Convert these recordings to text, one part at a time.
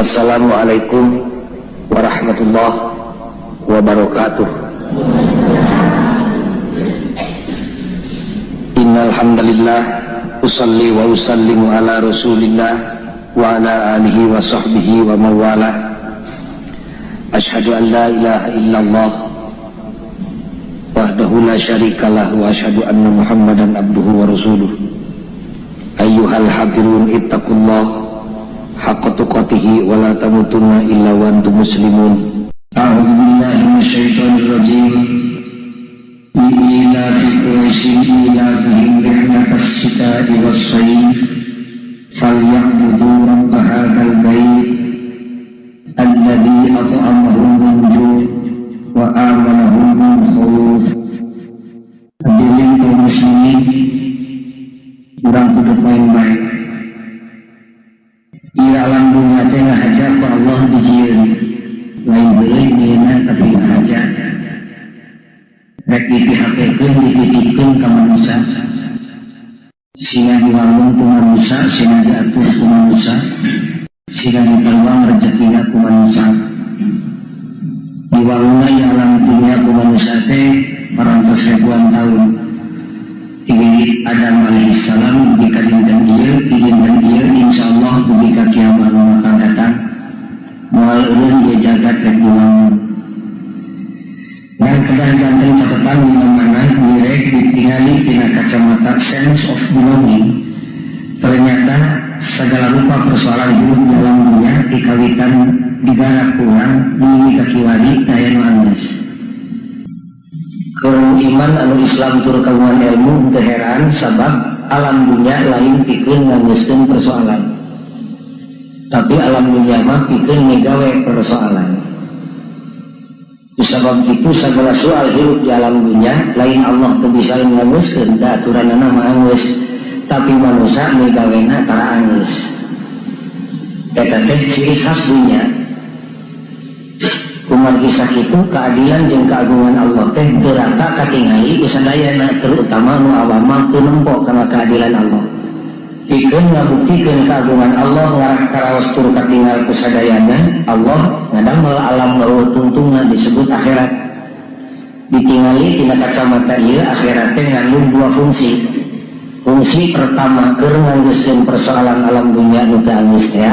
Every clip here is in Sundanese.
Assalamualaikum warahmatullahi wabarakatuh. Innal hamdalillah usalli wa usallimu ala Rasulillah wa ala alihi wa sahbihi wa mawala. Asyhadu an la ilaha illallah wahdahu la syarikalah wa asyhadu anna Muhammadan abduhu wa rasuluh. Ayyuhal hadirun ittaqullah haqqa tuqatihi wa la tamutunna illa wa antum muslimun. A'udzu billahi minasyaitonir rajim. Li'ilafi Quraisyin ilafihim rihlatas syita'i was-sayf falya'budu rabb hadzal bait alladzi at'amahum min ju' wa amanahum min khauf. Hadirin kaum muslimin, urang kudu main baik. Ieu alam dunya teh ngahaja ku Allah dijieun. Lain heureuy nyieunna tapi ngahaja. Rek dipihakekeun dititipkeun ka manusia. Sina diwangun ku manusia, sina diatur ku manusia, sina dipeluang rezekina ku manusia. Diwangunna ieu alam dunya ku manusia teh parantos ribuan tahun. Iwi Adam alaihissalam dugi ka dinten ieu, di dinten ieu insyaallah dugi ka kiamat nu bakal datang. Moal eureun ieu jagat rek diwangun. Dan kedah janten catatan di mana direk ditingali tina kacamata sense of belonging. Ternyata segala rupa persoalan hidup dalam dunia dikawitan digarap kurang di kakiwari daya nu anggeus. Keur iman anu Islam tur kagungan ilmu teu heran sabab alam dunia lain pikeun nganggeuskeun persoalan. Tapi alam dunia mah pikeun migawe persoalan. Sebab itu segala soal hidup di alam dunia lain Allah teu bisa nganggeuskeun da aturanana mah anggeus, tapi manusia migawena tara anggeus. Eta teh ciri khas dunia. Kumargi sakitu keadilan jeung keagungan Allah teh teu rata katingali ku sadayana, terutama nu awam mah teu nempo kana keadilan Allah. Pikeun ngabuktikeun keagungan Allah ngarah karaos tur katinggal ku sadayana, Allah ngadamel alam nu tungtungna disebut akhirat. Ditingali tina kacamata ieu akhirat teh ngandung dua fungsi. Fungsi pertama keur nganggeuskeun persoalan alam dunia nu teu anggeus teh.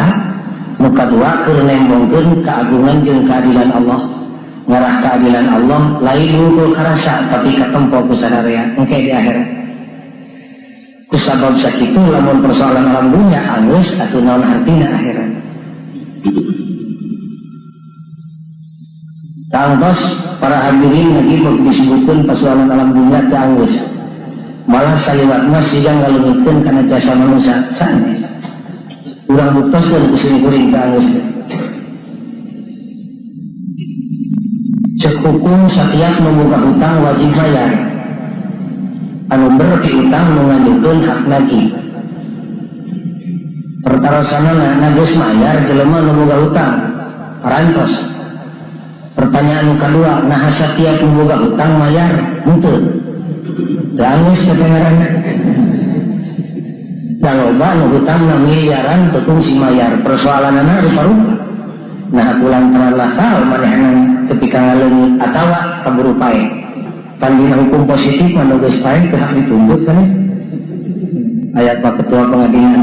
Nu kadua keur nembongkeun keagungan jeung keadilan Allah. Ngarah keadilan Allah lain wungkul karasa tapi katempo ku sadarea engke di akhirat. Kusabab sakitu lamun persoalan alam dunia anggeus atuh naon artina akhirat. Tangtos para hadirin lagi disebutkeun persoalan alam dunia teu anggeus. Malah saliwatna siga ngaleungitkeun kana jasa manusia sanes. Urang buktoskeun ku sini kuring teu anggeus. Cek hukum setiap nu boga hutang wajib bayar. Anu berpiutang nu nganjukeun hak nagih. Pertarosanana geus mayar jelema nu boga hutang. Parantos. Pertanyaan nu kadua, naha satiap nu boga hutang mayar henteu? Teu anggeus teh ngaranna. Da loba nu hutangna miliaran teu kungsi mayar. Persoalanana rupa-rupa. Nah kulantaran nakal manehna ketika ngaleungit atawa kaburu paeh. Pandina hukum positif mah nu geus paeh teu hak dituntut sanes. Aya Pak Ketua Pengadilan.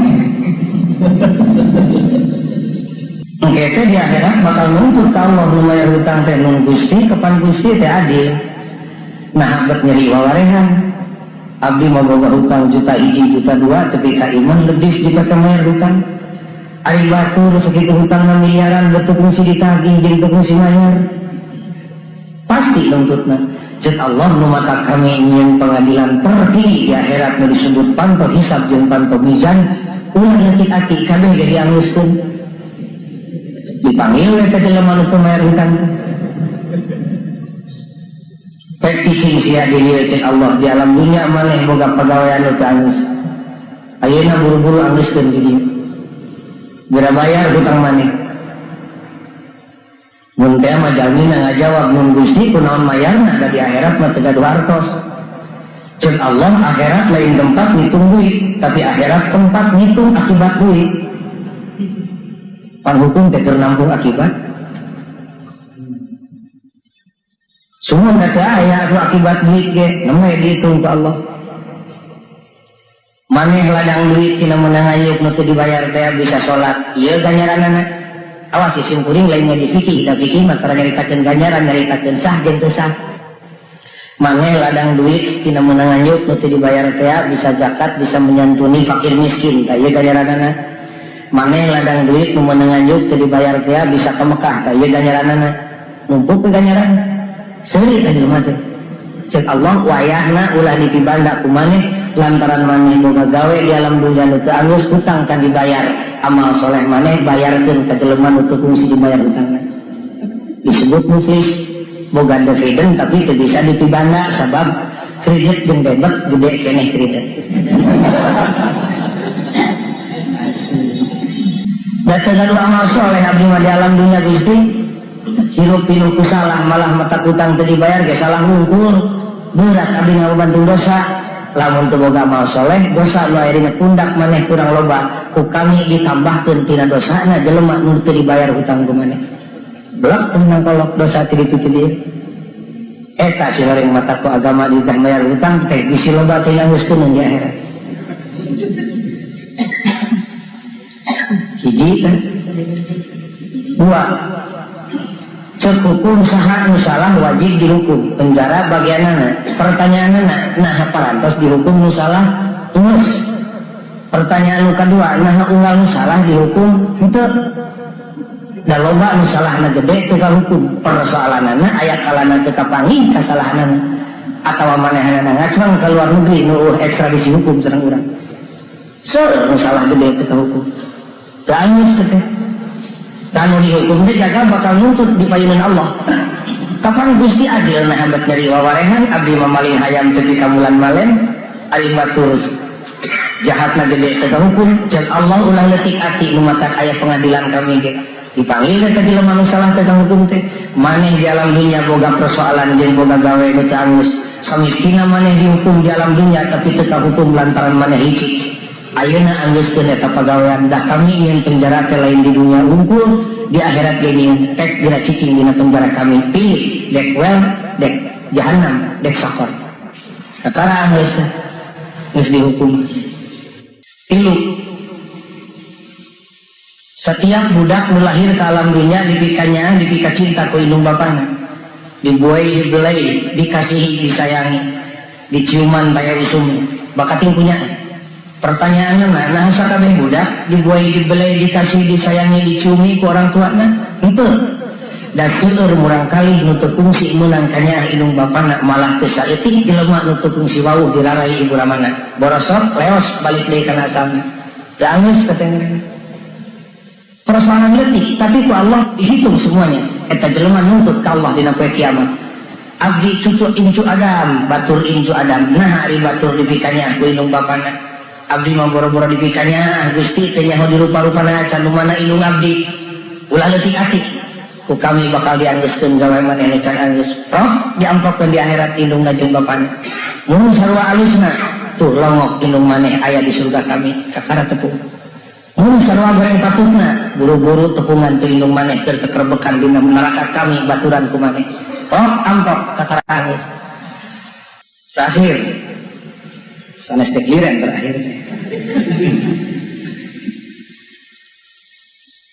Engke teh di akhirat bakal nuntut ka Allah nu mayar hutang teh nun Gusti kapan Gusti teh adil. Nah bet nyeri wawarehan. Abdi mah boga hutang juta hiji juta dua tepi ka iman lebih juta teh mayar hutang. Ari batur sakitu hutang miliaran betul kungsi ditagih jadi teu kungsi mayar. Pasti nuntutna. Cek Allah nu mata kami nyieun pengadilan tertinggi di akhirat nu disebut panto hisab jeung panto mizan ulah leutik-atik kabeh jadi anggeuskeun. Dipanggil we teh jelema nu teu mayar hutang teh. Pek cicing sia di dieu cek Allah di alam dunia maneh boga pagawean nu teu anggeus. Ayeuna buru-buru anggeuskeun di dieu. Geura bayar hutang maneh. Mun teh mah jalmina ngajawab mun Gusti kunaon mayarna da di akhirat mah teu gaduh artos. Cek Allah akhirat lain tempat ngitung duit, tapi akhirat tempat ngitung akibat duit. Pan hukum teh keur nampung akibat. Semua teh aya atuh akibat duit ge nembe dihitung ku Allah. Maneh ladang duit tina meunang ngayuk nu teu dibayar teh bisa salat. Ieu ganjaranana. Awas isim kuring lain ngaji fikih, da fikih mah tara nyaritakeun ganjaran, nyaritakeun sah jeung teu sah. Maneh ladang duit tina meunang ngayuk nu teu dibayar teh bisa zakat, bisa menyantuni fakir miskin, tah ieu ganjaranana. Maneh ladang duit nu meunang ngayuk teu dibayar teh bisa ke Mekah, tah ieu ganjaranana. Numpuk ganjaran. Seuri ka jelema teh. Cek Allah wayahna ulah dipibanda ku maneh lantaran maneh boga gawe di alam dunia nu teu anggeus hutang can dibayar, amal soleh maneh bayarkeun ka jelema nu teu kungsi dibayar hutangna. Disebut muflis, boga dividen tapi teu bisa dipibanda sabab kredit jeung debit gede keneh kredit. Da teu gaduh amal soleh abdi mah di alam dunia Gusti, hirup pinuh ku salah malah mata hutang teu dibayar ge salah wungkul, berat abdi ngabantung dosa. Lamun teu boga amal soleh dosa nu aya dina pundak maneh kurang loba, ku kami ditambahkeun tina dosana jelema nu teu dibayar hutang ku maneh. Blek menang kolok dosa ti ditu ti dieu. Eta si horeng mata ku agama ditah bayar hutang teh bisi loba teh nganggeuskeun di akhirat. Hiji teh. Dua, cek hukum saha nu salah wajib dihukum penjara bagianana. Pertanyaanana nah parantos dihukum nu salah geus. Pertanyaan nu kadua nah unggal nu salah dihukum henteu. Da loba nu salahna gede teu kahukum. Persoalanana aya kalana teu kapanggih kasalahanana atawa manehanana ngaceng ka luar negeri nu ekstradisi hukum sareng urang. Seueur nu salah gede teu kahukum. Teu anggeus teh. Kanu dihukum teh jaga bakal nuntut di payunan Allah. Kapan Gusti adil nah hambat nyeri wawarehan abdi mamaling hayam teu kamulan malen ari batur jahatna gede teu kahukum. Cek Allah ulah leutik ati nu matak aya pengadilan kami ge. Dipanggil teh jelema nu salah teh hukum teh. Maneh di alam dunia boga persoalan jeung boga gawe nu teu anggeus. Samistina maneh dihukum di alam dunia tapi teu kahukum lantaran maneh licik. Ayeuna anggeuskeun eta pagawean dah kami ingin penjara teh lain di dunia unggul di akhirat ge nyieun pek dina cicing dina penjara kami. Pilih dek well dek jahanam dek sakor. Kakara anggeus teh geus dihukum. Tilu, setiap budak nu lahir ke alam dunia dipikanya, dipika cinta ku indung bapana, dibuai, dibelai, dikasihi, disayangi, diciuman taya usum, bakating punya. Pertanyaanna, nah sakabeh budak dibuai, dibelai, dikasihi, disayangi, diciumi ku orang tuana, henteu. Da seueur murang kali nu teu kungsi meunang kanyaah indung bapana, malah teu saeutik jelema nu teu kungsi wawuh dirarai ibu ramana. Borosok leos balik deui kana asalna. Da anggeus katanya. Persoalan leutik tapi ku Allah dihitung semuanya. Eta jelema nuntut ka Allah dina poe kiamat. Abdi cucu incu Adam, batur incu Adam. Nah ari batur dipikanya ku indung bapana. Abdi mah boro-boro dipikanya, Gusti teu nyaho dirupa-rupana acan nu mana indung abdi. Ulah leutik ati. Ku kami bakal dianggeuskeun gawe maneh nu can anggeus. Roh diampokkeun di akhirat indungna jeung bapana. Mun sarua alusna tuh longok indung maneh aya di surga kami kakara tepung. Mun sarua goreng patutna buru-buru tepungan tu indung maneh keur tekerbekan dina neraka kami baturan ku maneh. Oh ampok kakara anggeus. Terakhir sanes teh liren terakhir.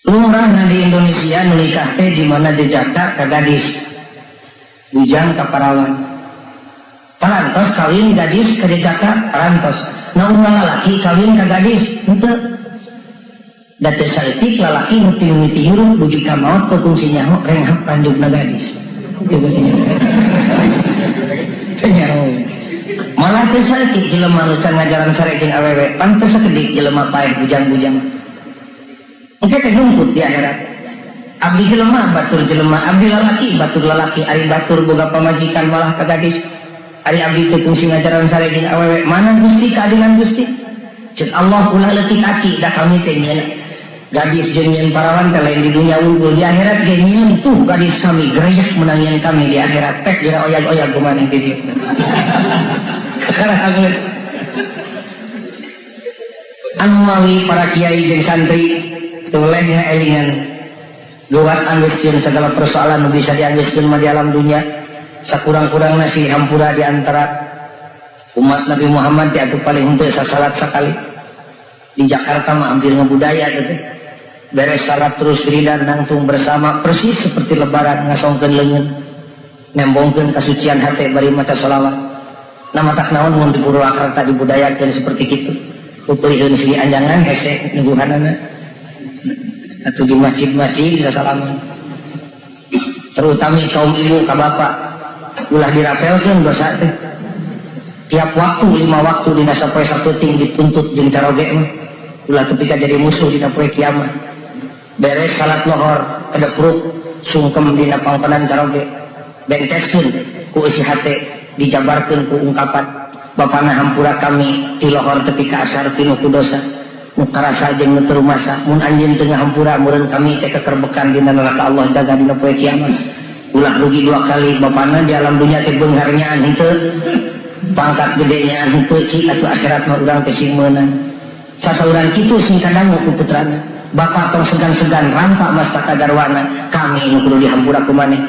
Lumrahna di Indonesia nu nikah teh di mana jejaka ka gadis, bujang ka parawan. Parantos kawin gadis ka jejaka parantos. Nah urang lalaki kawin ka gadis henteu. Da teu saeutik lalaki nu ti mimiti hirup dugi ka maot teu kungsi nyaho renghap ranjugna gadis. Teu kungsi nyaho. Teu nyaho. Malah teu saeutik jelema nu can ngajaran sare jeung awewe, pan teu sakedik jelema paeh bujang-bujang. Engke teh nuntut di akhirat. Abdi jelema batur jelema, abdi lalaki batur lalaki, ari batur boga pamajikan malah ka gadis. Ari abdi teu kungsi ngajaran sare jeung awewe, mana Gusti keadilan Gusti? Cek Allah ulah leutik ati da kami teh nyieun gadis jeung nyieun parawan teh lain di dunia unggul, di akhirat ge nyieun tuh gadis kami gereyak menangian kami di akhirat pek dira oyag-oyag kumaha di dieu. Kakara anggeus. Anu mawi para kiai jeung santri Toleh ngaelingan geuwat anggeuskeun segala persoalan nu bisa dianggeuskeun mah di alam dunia. Sakurang-kurangna sih hampura di antara umat Nabi Muhammad di atuh paling henteu sasalat sakali. Di Jakarta mah hampir ngebudaya gitu. Beres salat terus wiridan nangtung bersama persis seperti lebaran, ngasongkeun leungeun, nembongkeun kasucian hate bari maca sholawat. Nah, matak naon mun di Purwakarta dibudayakeun seperti kitu. Pupulikeun segi anjangan hese nyuguhanana. Atau di masjid-masjid sasalaman. Terutama kaum ibu ka bapak, ulah dirapelkeun dosa teh. Tiap waktu, 5 waktu dina sapoe sapeuting dituntut jeung caroge mah. Ulah tepi ka jadi musuh dina poe kiamat. Beres salat lohor kedepruk sungkem dina pangkonan caroge. Benteskeun ku eusi hate, dijabarkeun ku ungkapan, bapana hampura kami ti lohor tepi ka asar pinuh ku dosa nu karasa jeung nu teu rumasa. Mun anjeun teu ngahampura, meureun kami teh kekerbekan dina neraka Allah jaga dina poe kiamat. Ulah rugi dua kali. Bapana di alam dunia teh beunghar nyaan henteu, pangkat gede nyaan henteu, cik atuh akhirat mah urang teh sing meunang. Sasauran kitu sing kadangu ku putrana, bapak tong segan-segan rampak mastaka garwana kami nu kudu dihampura ku maneh.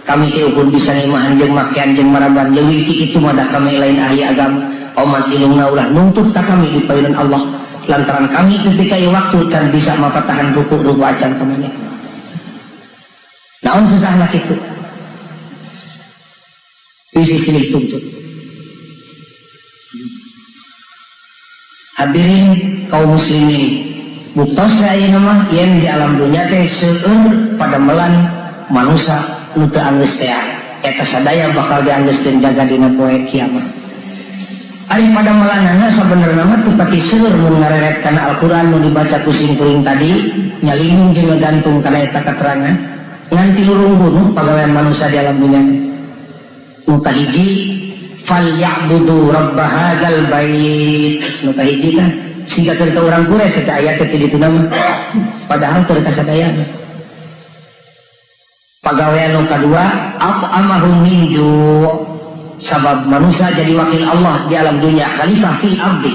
Kami teh ukur bisa ngimahan jeung makean jeung maraban, leuwih ti kitu mah da kami lain ahli agama. Omat ilungna ulah nuntut ka kami di payunan Allah, lantaran kami ketika ieu waktu can bisa mapatahan ruku-ruku acan ka maneh. Naon susahna kitu? Bisi silih tuntut. Hadirin kaum muslimin, buktos ayeuna mah yen di alam dunia teh seueur padamelan manusia nu teu anggeus teh, eta sadaya bakal dianggeuskeun jaga dina poe kiamat. Ari padamelanana sabenerna mah teu pati seueur mun ngareret kana Al-Qur'an nu dibaca ku sim kuring tadi, nyalindung jeung ngagantung kana eta katerangan ngan tilu runggunuh pagawean manusia di alam dunia. Nu kahiji, falyabudu rabb hadzal bait. Nu kahiji kan siga keur ka urang Quraisy eta ayat teh ditu mah, padahal keur ka sadayana. Pagawean nu kadua, at'amahum min ju', sabab manusia jadi wakil Allah di alam dunia, khalifah fil ardi.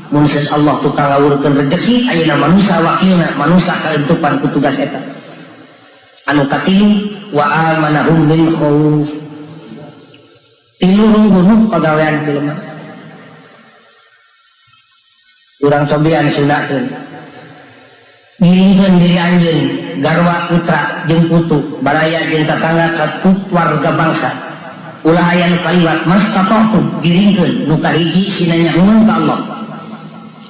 Mun Allah tukang ngawurkeun rezeki, ayeuna manusia wakilna, manusia kaentupan ku tugas eta. Anu katilu, wa amanahum min khauf. Tilu runggunuh pagawean jelema. Urang cobian sunatkeun, giringkeun diri anjeun, garwa putra jeung putu, baraya jeung tatangga, ka warga bangsa. Ulah aya nu kaliwat, mastata'tu giringkeun. Nu kahiji, sina nyahoeun ka Allah.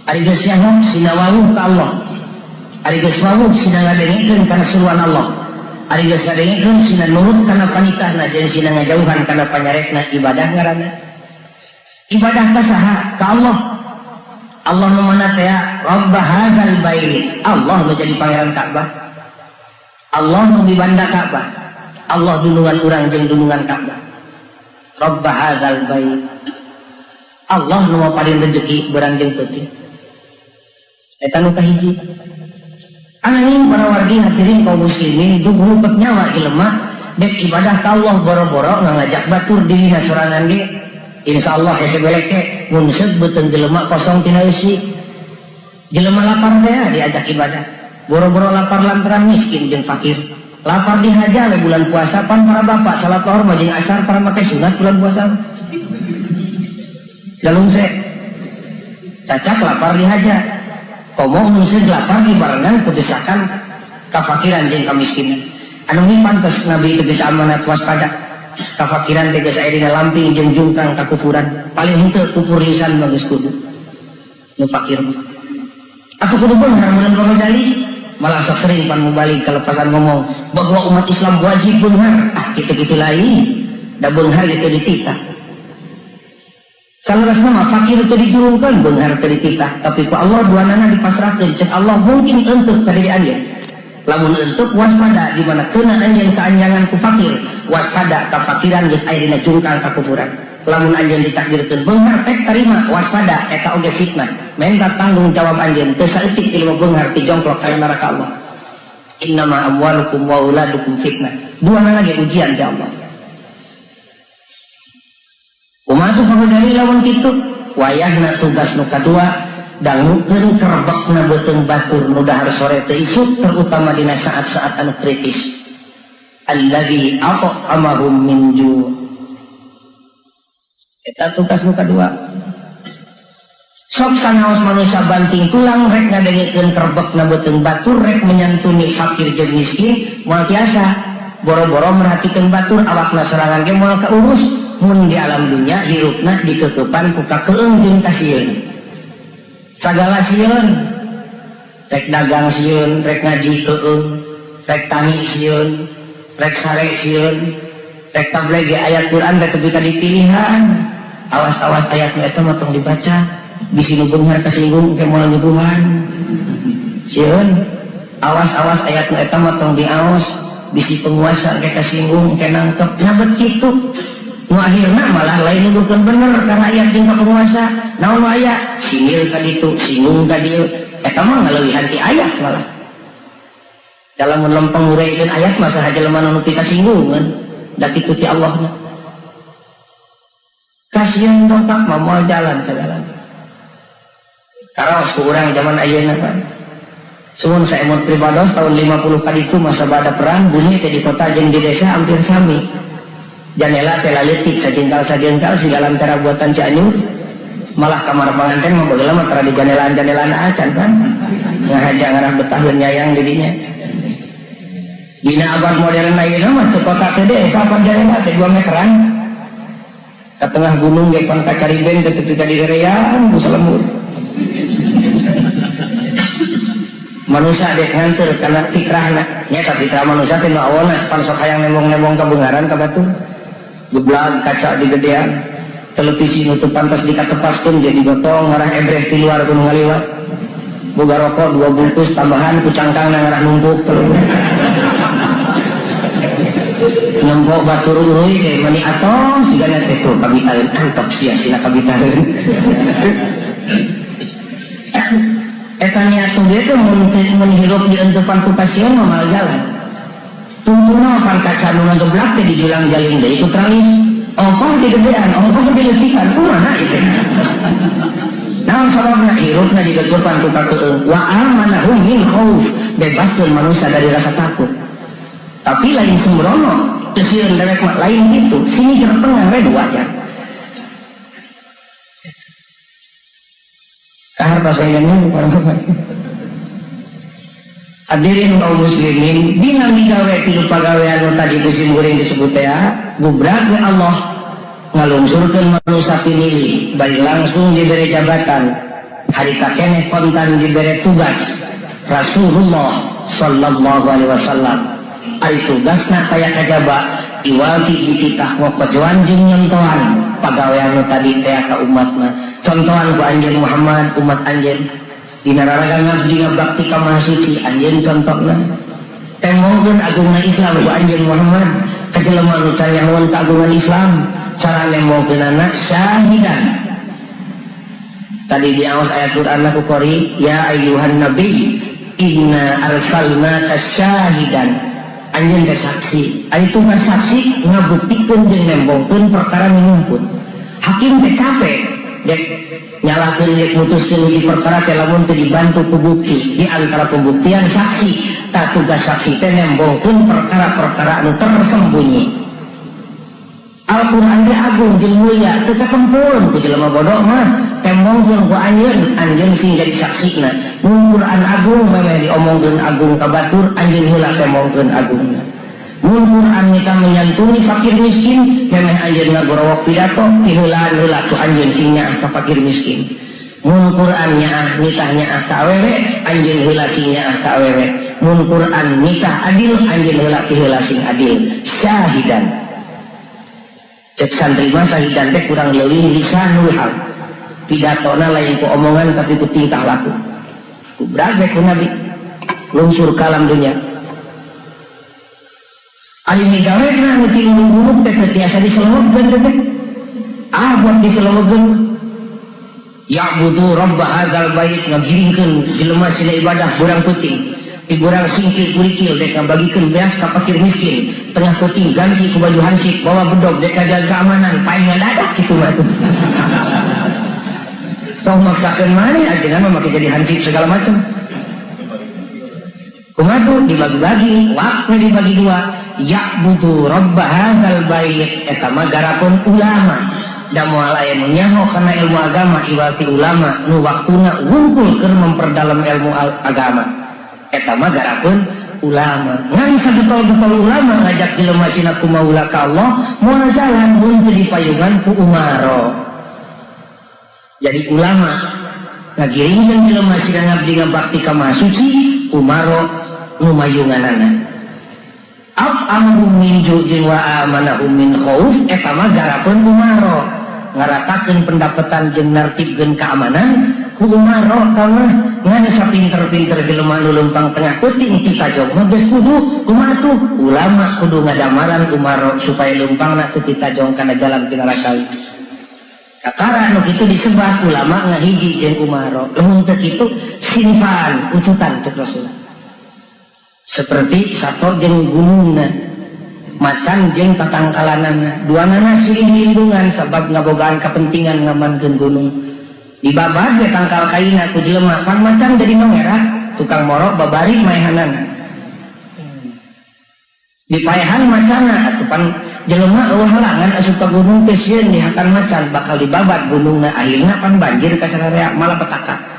Ari geus nyaho, sina wawuh ka Allah. Ari geus wawuh, sina ngadengekeun kana seruan Allah. Ari geus ngadengekeun, sina nurut kana panitahna jeung sina ngajauhan kana panyarekna. Ibadah ngaranna. Ibadah ka saha? Ka Allah. Allah nu mana teh? Rabb hadzal bait. Allah nu jadi pangeran Ka'bah, Allah nu mibanda Ka'bah, Allah dunungan urang jeung dunungan Ka'bah. Rabb hadzal bait. Allah nu maparin rezeki berang jeung peuting. Eta nu kahiji. Ananging para wargi hadirin kaum muslimin, duh lupet nyawa jelema dek ibadah ka Allah boro-boro ngajak batur dirina sorangan ge insyaallah hese belek teh. Mun seut beuteung jelema kosong tina eusi, jelema lapar teh diajak ibadah, boro-boro lapar lantaran miskin jeung fakir, lapar dihaja le bulan puasa. Pan para bapak salat lohor mah jeung asar para make sunat bulan puasa jalung se cacak lapar dihaja. Komo mun seut lapar dibarengan kudesakan kafakiran jeung kamiskinan. Anu ini pantes Nabi itu bisa amanat waspada kafakiran teh geus aya dina lamping jeung jungkang kakufuran. Paling henteu kufur lisan mah geus kudu nu fakir mah. Aku kudu beunghar mun Pak Ghazali malah sok sering pan mubalik kelepasan ngomong bahwa umat Islam wajib beunghar. Ah, kitu-kitu lain da beunghar gitu dititah. Salarasna mah fakir teu dijurungkeun, beunghar teu dititah, tapi ku Allah dua nana dipasrahkeun. Cek Allah mungkin untuk ka diri anjeun. Lamun untuk waspada di mana kena anjeun keanjangan ku fakir, waspada kafakiran geus aya dina jungkang kakufuran. Lamun anjeun ditakdirkeun beunghar pek tarima, waspada eta oge fitnah, minta tanggung jawab anjeun. Teu saeutik ilmu beunghar ti jongklok ka neraka Allah. Innama amwalukum wa auladukum fitnah. Dua lagi ujian ti Allah. Kumaha tuh Pak Ghazali lamun kitu? Wayahna tugas nu kadua. Dangukeun kerebekna beuteung batur nu dahar sore teu isuk, terutama dina saat-saat anu kritis. Alladzi at'amahum min ju'. Eta tugas nu kadua. Sok sanaos manusia banting tulang rek ngadengekeun kerebekna beuteung batur, rek menyantuni fakir jeung miskin, moal tiasa. Boro-boro merhatikeun batur, awakna sorangan ge moal kaurus mun di alam dunia hirupna dikekepan ku kakeung jeung kasieun. Sagala sieun, rek dagang sieun, rek ngaji keung, rek tangi sieun, rek sare sieun, rek tabligh ayat Quran rek tepi ka dipilihan. Awas-awas ayatna eta mah tong dibaca, bisi nu beunghar kasinggung ke moal nyuguhan. Sieun, awas-awas ayatna eta mah tong diaos, bisi penguasa ke kasinggung ke nangkep. Nyabet kitu. Nu akhirna malah lain nuduhkeun bener ka rakyat jeung ka penguasa. Naon nu aya? Sindir ka ditu, singgung ka dieu. Eta mah ngaleuwihan ti ayat malah. Dalam lempeng ngureuikeun ayat mah saha jelema nu pikasinggungeun, da kitu ti Allahna. Kasihan tongkak mah moal jalan segala. Karaos ku urang zaman ayeuna kan. Suhun saemot pribados tahun 50 kali itu masa bada perang bunyi teh di kota jeung di desa hampir sami. Janela teh laletik sajengkal-sajengkal siga lantara buatan Cianjur. Malah kamar panganten mah bageula mah tara di janelaan-janelaan acan kan. Ngahaja ngarah betaheun nyayang di dinya. Dina abad modern ayeuna mah teu kota teh desa pan janela teh 2 meteran. Ka tengah gunung ge pan kacariben teh tepi ka direrean ku salemur. Manusia dek nganter karena fikrahna nyata fikrah manusia teh nu awona pan sok hayang nembong-nembong ka beungaran ka batur. Geblag kaca digedean, televisi nu teu pantas dikatepaskeun jadi gotong ngarah ebreh di luar kudu ngaliwat. Boga rokok 2 bungkus tambahan ku cangkangna ngarah numpuk terus. Nembok batur uruy teh mani atos sigana teh tuh kabitaeun antop sia sina kabitaeun. Eta niat ge teh mun hirup di entepan ku pasien mah moal jalan. Tungtungna mah pan kaca nu ngageblak teh dijulang jalin deui ku tralis. Ongkoh digedean, ongkoh dileutikan, kumaha ieu? Naon sababna hirupna digegepan ku kakeung wa amanahum min khauf, bebaskeun manusia dari rasa takut. Tapi lain sembrono, teu sieun dewek mah lain kitu, sini keur tengah we wajar. Kahar pas pengennya para bapak. Hadirin kaum muslimin, dina migawe tilu pagawean nu tadi ku simkuring disebut teh, gubrak we Allah ngalungsurkeun manusia pinilih, bari langsung dibere jabatan, harita keneh kontan dibere tugas Rasulullah sallallahu alaihi wasallam. Ari tugasna kaya kajaba iwalti dititah ngokojoan jeung nyontohan pagawean nu tadi teh ka umatna. Contohan ku anjeun Muhammad umat anjeun dina raraga ngabdi ngabakti ka Maha Suci anjeun contona. Tembongkeun agungna Islam ku anjeun Muhammad ka jelema nu can nyahoan kagungan Islam, cara nembongkeunana syahidan. Tadi diaos ayat Quran ku qori ya ayyuhan nabi inna arsalnaka syahidan. Anjeun teh saksi. Ari tugas saksi ngabuktikeun jeung nembongkeun perkara nu nyumput. Hakim teh capek dek nyalahkeun dek mutuskeun hiji perkara teh lamun teu dibantu ku bukti. Di antara pembuktian saksi, tah tugas saksi teh nembongkeun perkara-perkara anu tersembunyi. Al-Qur'an teh agung jeung mulia teu katempun ku jelema bodoh mah tembongkeun ku anjeun, anjeun sing jadi saksina. Mun Qur'an agung memeh diomongkeun agung ka batur, anjeun heula tembongkeun agungna. Mun Qur'an kita menyantuni fakir miskin, memeh anjeun ngagorowok pidato piheulaan heula ku anjeun sing nyaah ka fakir miskin. Mun Qur'an nyaah nitah nyaah ka awewe, anjeun heula sing nyaah ka awewe. Mun Qur'an nitah adil, anjeun heula tiheula sing adil. Syahidan. Cek santri mah syahidan teh kurang leuwih lisanul hal. Pidatona lain ku omongan tapi ku tingkah laku. Ku brage ku Nabi lungsur kalam dunia. Ari migawe nu ti gunung teh teu tiasa diselemkeun teh. Ah buat diselemkeun. Ya'budu rabb hadzal bait ngagiringkeun jelema sina ibadah burang peuting. Di burang singkir kurikil dek ngabagikeun beas ka fakir miskin. Tengah peuting ganti ku baju hansip bawa bedog dek ngajaga keamanan paling ngadadak kitu mah tuh. Tong maksakeun maneh ajengan mah make jadi hansip segala macam. Kumaha tuh dibagi-bagi, waktu dibagi dua. Ya'budu rabb hadzal bait eta mah garapun ulama. Da moal aya nu nyaho kana ilmu agama iwati ulama nu waktuna wungkul keur memperdalam ilmu agama. Eta mah garapun ulama. Ngan sabetol-betol ulama ngajak jelema sina kumaula ka Allah, moal jalan mun teu dipayungan ku umaro. Jadi ulama ngagiringkeun jelema sina ngabdi ngabakti ka Maha Suci, umaro nu mayunganana. At'amahum min ju'in wa amanahum min khauf eta mah garapeun umaro. Ngaratakeun pendapatan jeung nartibkeun keamanan ku umaro mah ngan sapinter-pinter jelema nu leumpang tengah peuting ti tajog mah geus kudu kumaha tuh ulama kudu ngadamaran umaro supaya leumpangna teu titajong kana jalan pinarakawi. Kakara nu kitu disebat ulama ngahiji jeung umaro. Lamun teu kitu sinfan ucutan cek Rasul. Seperti sato jeung gunungna, macan jeung tatangkalanana, duanana silih lindungan sabab ngabogaan kepentingan ngamankeun gunung. Dibabad we tangkal kaina ku jelema, pan macan jadi nongerah, tukang moro babari maehanana. Dipaehan macana atuh pan jelema eueuh halangan asup ka gunung teh sieun dihakan macan, bakal dibabat gunungna akhirna pan banjir ka sararea malapetaka.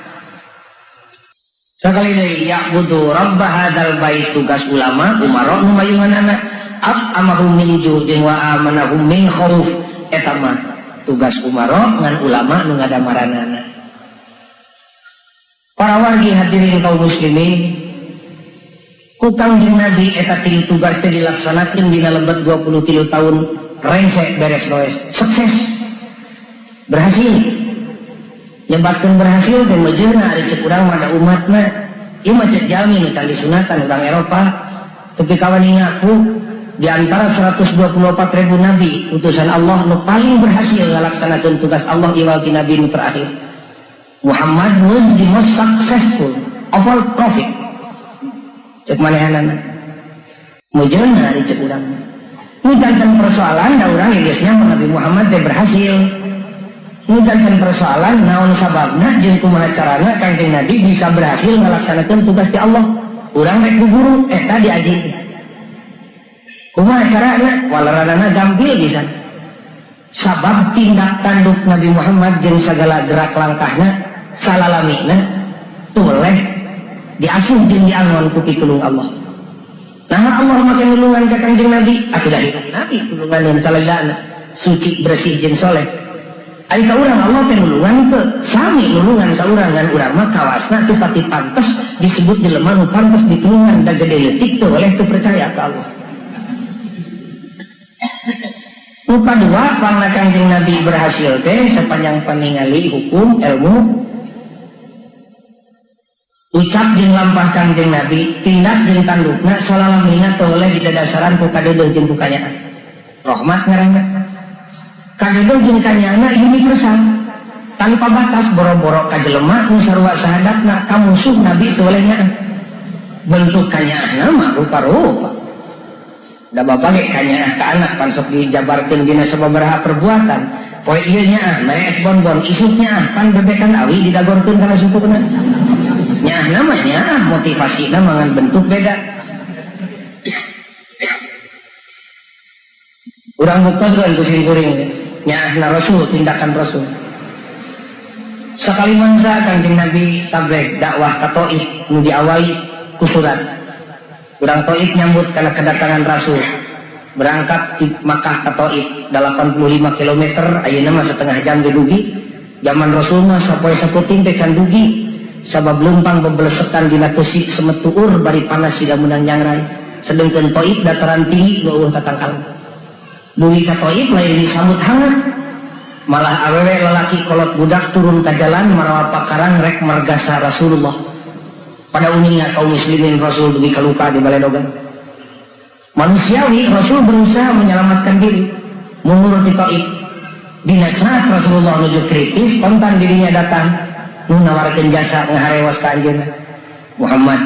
Sakali deui ya'budu rabb hadzal bait tugas ulama umaro nu mayunganana at'amahum min ju'in wa amanahum min khauf eta mah tugas umaro ngan ulama nu ngadamaranana. Para wargi hadirin kaum muslimin, ku Kangjeng Nabi eta tilu tugas teh dilaksanakeun dina lebet 23 tahun rengsek beres roes sukses berhasil. Nyebatkeun berhasil teh mejeuna ari cek urang mah da umatna ieu mah cek jalmi nu can disunatan urang Eropa tapi kawani ngaku di antara 124.000 nabi utusan Allah nu paling berhasil ngalaksanakeun tugas Allah iwal ti nabi nu terakhir. Muhammad was the most successful of all prophet. Cek manehanana mejeuna ari cek urang nu janten persoalan da urang geus nyaho Nabi Muhammad teh berhasil. Janten persoalan naon sababna jeung kumaha carana Kangjeng Nabi bisa berhasil ngalaksanakeun tugas ti Allah. Urang rek guru eta diaji. Kumaha carana? Walaranana gampil bisa. Sabab tindak tanduk Nabi Muhammad jeung sagala gerak langkahna salalamina toleh diasuh jeung diangon ku pitulung Allah. Nah Allah make nulungan ka Kangjeng Nabi, atuh da hidup Nabi tulungan salajana suci bersih jeung soleh. Ari ka urang Allah teh nulungan teu sami nulungan ka urang ngan urang mah kawasna teu pati pantes disebut jelema nu pantes ditulungan da gede leutik teu oleh teu percaya ka Allah. Nu kadua pangna Kangjeng Nabi berhasil teh sepanjang paningali hukum ilmu ucap jeung lampah Kangjeng Nabi tindak jeung tandukna salalamina teu oleh didadasaran ku kadeudeuh jeung ku kanyaah. Rahmat ngaranna. Kadeudeuh jeung kanyaahna universal tanpa batas boro-boro ka jelema nu sarua sahadatna ka musuh Nabi teu oleh nyaah. Bentuk kanyaahna mah rupa-rupa. Da bapak ge kanyaah ka anak pan sok dijabarkeun dina sababaraha perbuatan. Poe ieu nyaah mere es bonbon, isuk nyaah pan bebekan awi didagorkeun kana sukuna. Nyaahna mah nyaah motivasina mah ngan bentuk beda. Urang buktoskeun ku sim kuring nyaahna Rasul tindakan Rasul. Sakali mangsa Kangjeng Nabi tabligh dakwah ka Taif nu diawali ku surat. Urang Taif nyambut kana kedatangan Rasul. Berangkat di Makkah ka Taif 85 km ayeuna mah setengah jam ge dugi. Zaman Rasul mah sapoe saputing teh can dugi. Sabab leumpang bebelesekan dina teusi semet tuur bari panas siga meunang nyangrai. Sedengkeun Taif dataran tinggi eueuh tatangkalan. Dugi ka Taif lain disambut hangat. Malah awewe lalaki kolot budak turun ka jalan marawa pakarang rek margasa Rasulullah. Pada umumnya kaum muslimin Rasul dugi kaluka di baledogan. Manusiawi Rasul berusaha menyelamatkan diri mundur di Taif. Dina saat Rasulullah menuju kritis kontan dirinya datang nu nawarkeun jasa ngaharewas ka anjeunna. Muhammad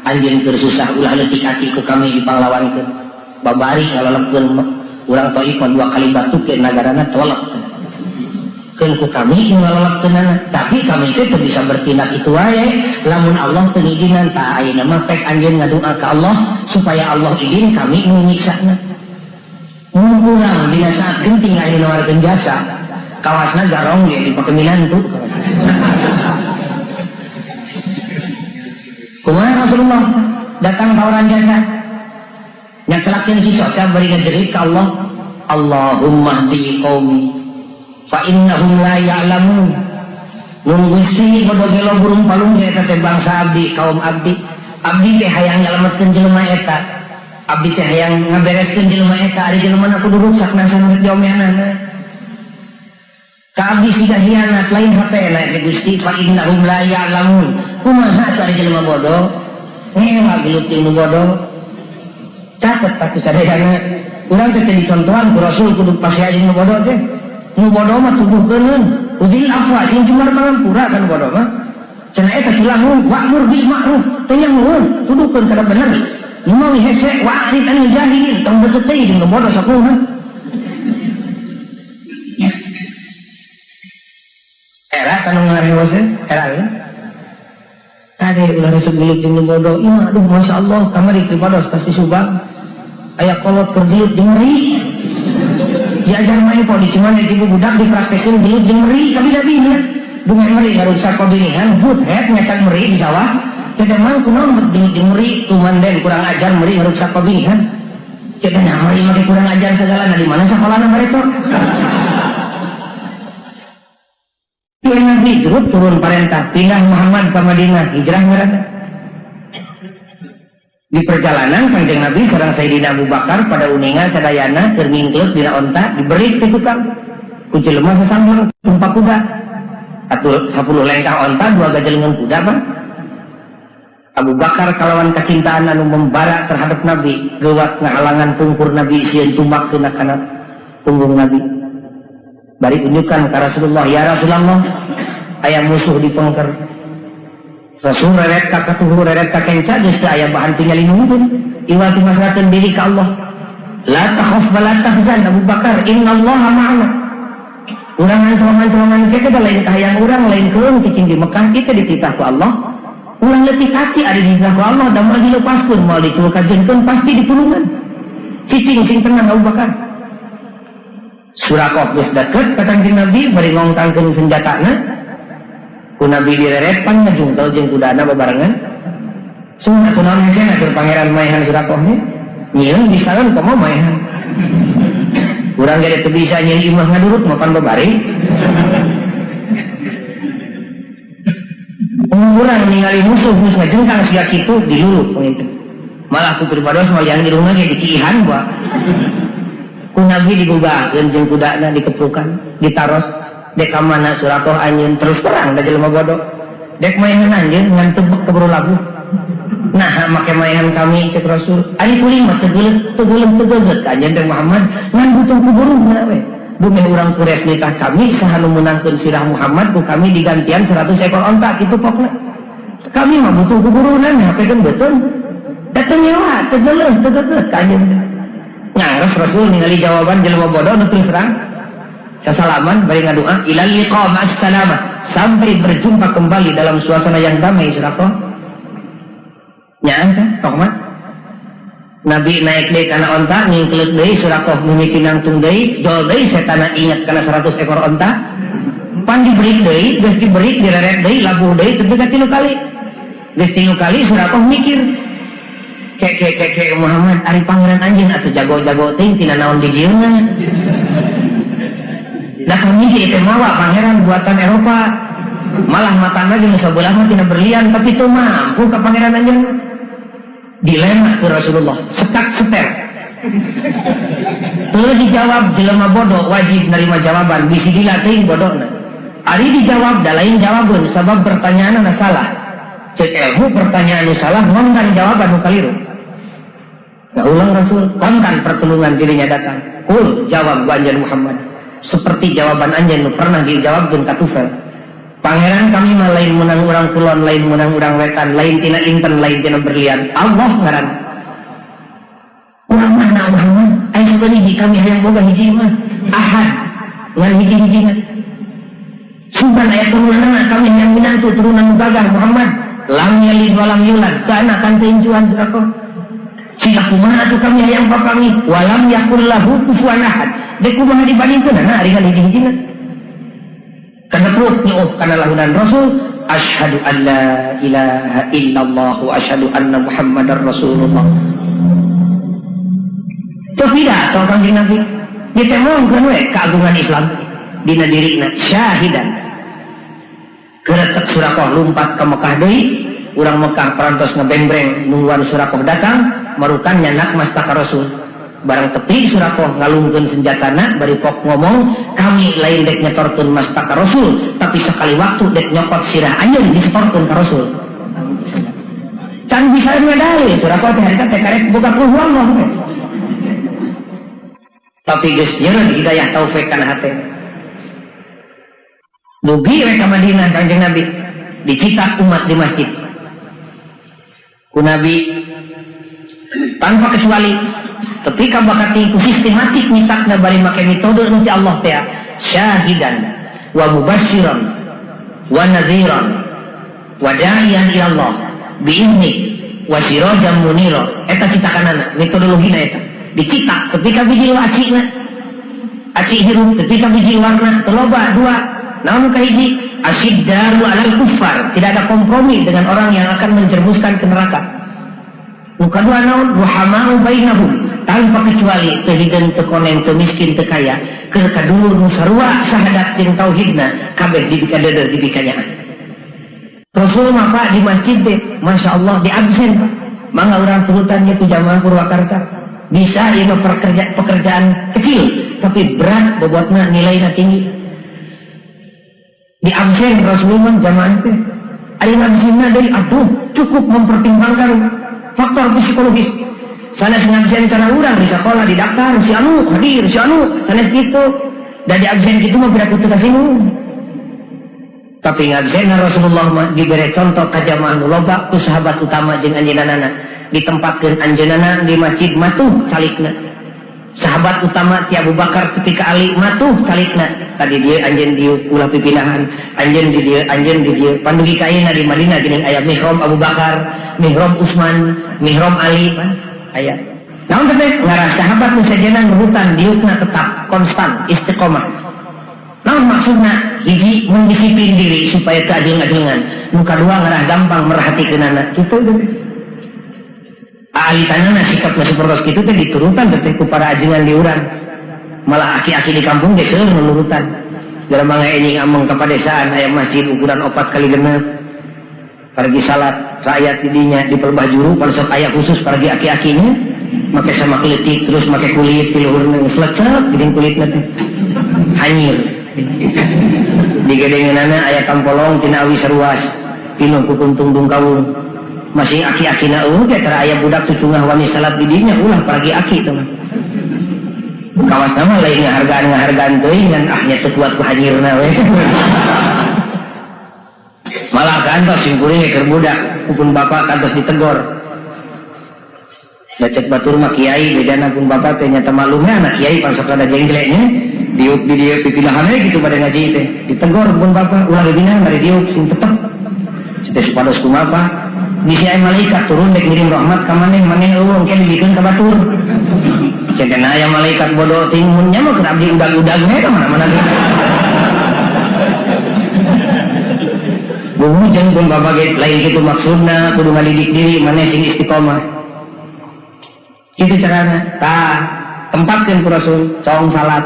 anjeun keur susah ulah leutik ati ku kami dipanglawankeun. Babari ngalelepkeun urang Taif mah dua kali batuk ke nagarana tolak. Keun ku kami ngalolakkeunana, tapi kami teh teu bisa bertindak itu wae lamun Allah teu ngijinan. Tah ayeuna mah pek anjeun ngadua ka Allah supaya Allah izin kami nu nyiksana. Mun urang dina saat genting aya nawarkeun jasa, kawasna garong ge dipake minantu. Kumaha Rasulullah datang tawaran jasa nyakelakkeun si soca bari ngajerit ka Allah, Allahumma hdi qaumi fa innahum la ya'lamun. Mun Gusti bodo gelo burung palung eta teh bangsa abdi, kaum abdi. Abdi teh hayang nyalametkeun jelema eta. Abdi teh hayang ngabereskeun jelema eta, ari jelema na kudu ruksak nasan rek diomeanana. Ka abdi siga hianat lain hatena teh Gusti, fa innahum la ya'lamun. Kumaha atuh ari jelema bodoh? Ngewa gelut jeung nu bodoh. Catet tah sadayana. Urang teh dicontohan ku Rasul kudu pasea jeung nu bodoh teh. Nu bodoh mah tubuhkeuneun. Udil afwa sing cumar mangampura kan bodoh mah. Cenah eta culangung wa'mur bil ma'ruf teh nyamueun tuduhkeun kada bener. Nu mawi hese wa'rid anil jahilin tong deket teh jeung nu bodoh sakumaha. Era kanu ngarewoseun era ya. Kade ulah resep gelut jeung nu bodoh. Ieu mah aduh masyaallah kamari pribados pasti Subang. Aya kolot keur gelut jeung meri. Diajar main kok di Cimaneh ibu budak dipraktekin gelut jeung meri kabina-bina. Bunga meri ngaruksak pabinihan but het nyetak meri di sawah. Ceuk mang kunaon bet gelut jeung meri tuman den kurang ajar meri ngaruksak pabinihan. Ceuk nya meri mah kurang ajar segala na di mana sakolana bareto. Nabi grup turun perintah pindah Muhammad ke Madinah hijrah ngaranna. Di perjalanan Kanjeng Nabi sareng Sayyidina Abu Bakar pada uningan sadayana keur ngingkleut dina onta diberi ke tukang. Ku jelema sasambung tumpak kuda. Atuh 10 lengkah onta 2 gajelengan kuda mah. Abu Bakar kalawan kacintaan anu membara terhadap Nabi geuwat ngahalangan pungkur Nabi sieun tumak kana punggung Nabi. Bari unjukan ka Rasulullah, ya Rasulullah, aya musuh di pengker. Rasul reret ka katuhu reret ka kenca geus teu aya bahan pinyalinungkeun. Iwal timasrakeun diri ka Allah. La takhaf wa la tahzan Abu Bakar, innallaha ma'ana. Urang ancoman-ancoman kita teh lain kahayang urang, lain keung cicing di Mekah kita dititah ku Allah. Ulah leutik hati ari dititah ku Allah da moal dilepaskeun, moal diculkajeunkeun pasti ditulungan. Cicing sing tenang Abu Bakar. Surakoh geus deket ka Kanjeng Nabi bari ngongkangkeun senjatana. Ku Nabi direret pan ngajungkel jeung kudana babarengan. Sungguh kunaon hese atur pangeran maehan Surakoh nya. Nyieun bisaeun komo maehan. Urang ge teu bisa nyieun imah ngadurut mapan babari. Urang ningali musuh geus ngajengkang siga kitu dilulu panginten. Malah ku pribados moal yang irungna ge diciihan bae. Ku Nabi digugahkeun jeung kudana dikeprukan, ditaros dek ka mana Surakoh anjeun terus terang da jelema bodoh. Dek maehan anjeun ngan tebek keburu labuh. Nah, make maehan kami cek Rasul. Ari kuring mah teu geuleuh teu geget ka anjeun teh Muhammad ngan butuh kuburuhna we. Bumi urang Quraisy nitah kami saha nu meunangkeun sirah Muhammad ku kami digantian 100 ekor onta kitu pokna. Kami mah butuh kuburuhna hapekeun beuteung. Da teu nyewa, teu geuleuh teu geget ka anjeun teh. Ngares Rasul ningali jawaban jelema bodoh nu terus terang. Sasalaman bari ngadua ilal liqa ma'assalamah sampai berjumpa kembali dalam suasana yang damai Surakoh. Nyaang teh tokmat. Nabi naik deui kana onta ngingkleut deui Surakoh mimiti nangtung deui jol deui setana inget kana 100 ekor onta. Pan diberi deui geus diberi direret deui labuh deui tepi ka 3 kali. Geus 3 kali Surakoh mikir kek kek kek kek Muhammad ari pangeran anjeun atuh jago-jago teuing tina naon dijieunna. Nah kami sih itu mawa pangeran buatan Eropa malah matana jeung sabelah mah tina berlian tapi teu mampu ka pangeran anjeun. Dilema ku Rasulullah setak seter. Teu dijawab jelema bodoh wajib nerima jawaban bisi dilatih bodohna. Ari dijawab da lain jawabeun sabab pertanyaanna salah. Cek ilmu pertanyaan nu salah ngontan jawaban nu kaliru. Nah, ulang Rasul kontan pertolongan dirinya datang. Kul jawab ku anjeun Muhammad. Seperti jawaban anjeun nu pernah dijawabkeun ka Tufel. Pangeran kami mah lain menang urang kulon, lain menang urang wetan, lain tina inten, lain tina berlian. Allah ngaran. Urang mana Muhammad? Aya sabani kami hayang boga hiji mah. Ahad. Ngan hiji-hijina. Sugan aya turunanna kami yang minantu turunan gagah Muhammad lam yalid walam yulad teu anakan teu incuan Surakoh. Siga kumaha atuh kami hayang papanggih walam yakul lahu kufuwan ahad. Dek kumaha dibandingkeun ari kan hiji-hijina. Kadepruk nyuup kana lahunan Rasul asyhadu an la ilaha illallah wa asyhadu anna Muhammadar Rasulullah. Teu pidato Kangjeng Nabi ditemongkeun we keagungan Islam dina dirina syahidan. Keretek Surakoh lumpat ke Mekah deui, urang Mekah parantos ngebengbreng nungguan Surakoh datang, marukan nyanak mastaka Rasul. Barang tepi Surakoh ngalungkeun senjatana bari pok ngomong, kami lain dek nyetorkeun mastaka Rasul, tapi sekali waktu dek nyokot sirah anjeun disetorkeun ka Rasul. Can bisa ngadalil Surakoh teh harita teh karek boga kulhu Allah. Tapi geus nyeureun hidayah taufik kana hate. Dugi we ka Madinah Kangjeng Nabi dicitak umat di masjid. Ku Nabi tanpa kecuali ketika bakati ku sistematik nyitakna bari make metode nu ti Allah teh syahidan wa mubasyiran wa nadhiran wa da'iyan ila Allah biizni wa sirajan munira. Eta citakanana metodologina eta dicitak ketika biji acina aci hirup ketika biji warna teloba dua naon kahiji asyiddaru alal kuffar, tidak ada kompromi dengan orang yang akan menjermuskan ke neraka. Nu kadua naon ruhamau bainahum, tanpa kecuali teu hideung teu koneng teu miskin teu kaya keur kadulur nu sarua sahadat jeung tauhidna kabeh dibikadeudeung dibikanyaan. Rasul mah Pak di masjid teh Masya Allah di absen Pak, mangga urang turutan nya ku jamaah Purwakarta bisa ieu mah pekerjaan kecil tapi berat bobotna nilainya tinggi. Di absen Rasulullah jamaah teh ari ngabsenna deui aduh cukup mempertimbangkan faktor psikologis. Sanes ngabsen kana urang di sekolah didaftar si anu hadir si anu sanes kitu. Da di absen kitu mah piraku teu kasinggung. Tapi ngabsen Rasulullah mah dibere contoh ka jamaah nu loba ku sahabat utama jeung anjeunna ditempatkeun anjeunna di masjid matuh calikna. Sahabat utama ti Abu Bakar tepi ka Ali matuh calikna. Tadi dia anjeun dieu ulah pipinahan, anjeun di dieu, anjeun di dieu. Pandugi ka ayeuna di Madinah geuning aya mihrab Abu Bakar, mihrab Utsman, mihrab Ali, aya. Naon teh ngarah sahabat nu sejenna nurutan diukna tetap konstan istiqomah. Naon maksudna? Hiji mendisiplin diri supaya teu ajeng-ajengan. Nu kadua ngarah gampang merhatikeunana. Kitu teh. Ahli tanana sikap sapertos kitu teh diturutan teh ku para ajengan di urang. Malah aki-aki di kampung ge seueur nu nurutan. Dalam mangga enjing ameng ka padesaan aya masjid ukuran 4 kali 6. Pergi salat rakyat di dinya di pelbah juru pada sok aya khusus pergi aki-akinya make sama kelitik terus make kulit di luhurna geus lecek geuning kulitna teh. Hanyir. Di gedengeunana aya kampolong tina awi saruas pinuh ku kuntung dungkawung. Masih aki-akina eueuh ge tara aya budak cucungah wani salat di dinya ulah pergi aki teh mah. Kawas nama lain ngahargaan-ngahargaan teuing ngan ah nya teu kuat ku hanyirna we. Malah kantos sim kuring keur budak pun bapak kantos ditegor. Da cek batur mah kiai bedana pun bapak teh nyata maklumnya anak kiai pan sok rada jenggleknya diuk di dieu pipinahan we gitu pada ngaji teh. Ditegor pun bapak ulah dibina bari diuk sing tetep. Teh supados kumaha Pak? Bisi aya malaikat turun dek ngirim rahmat ka maneh, maneh eueuh engke dibikeun ka batur. Cenah aya malaikat bodoh ting mun nya mah keur abdi udag-udag we ka mana-mana ge. Buhu jeung pun bapak ge lain kitu maksudna kudu ngadidik diri maneh sing istiqomah. Kitu carana. Tah, tempatkeun ku Rasul cong salat,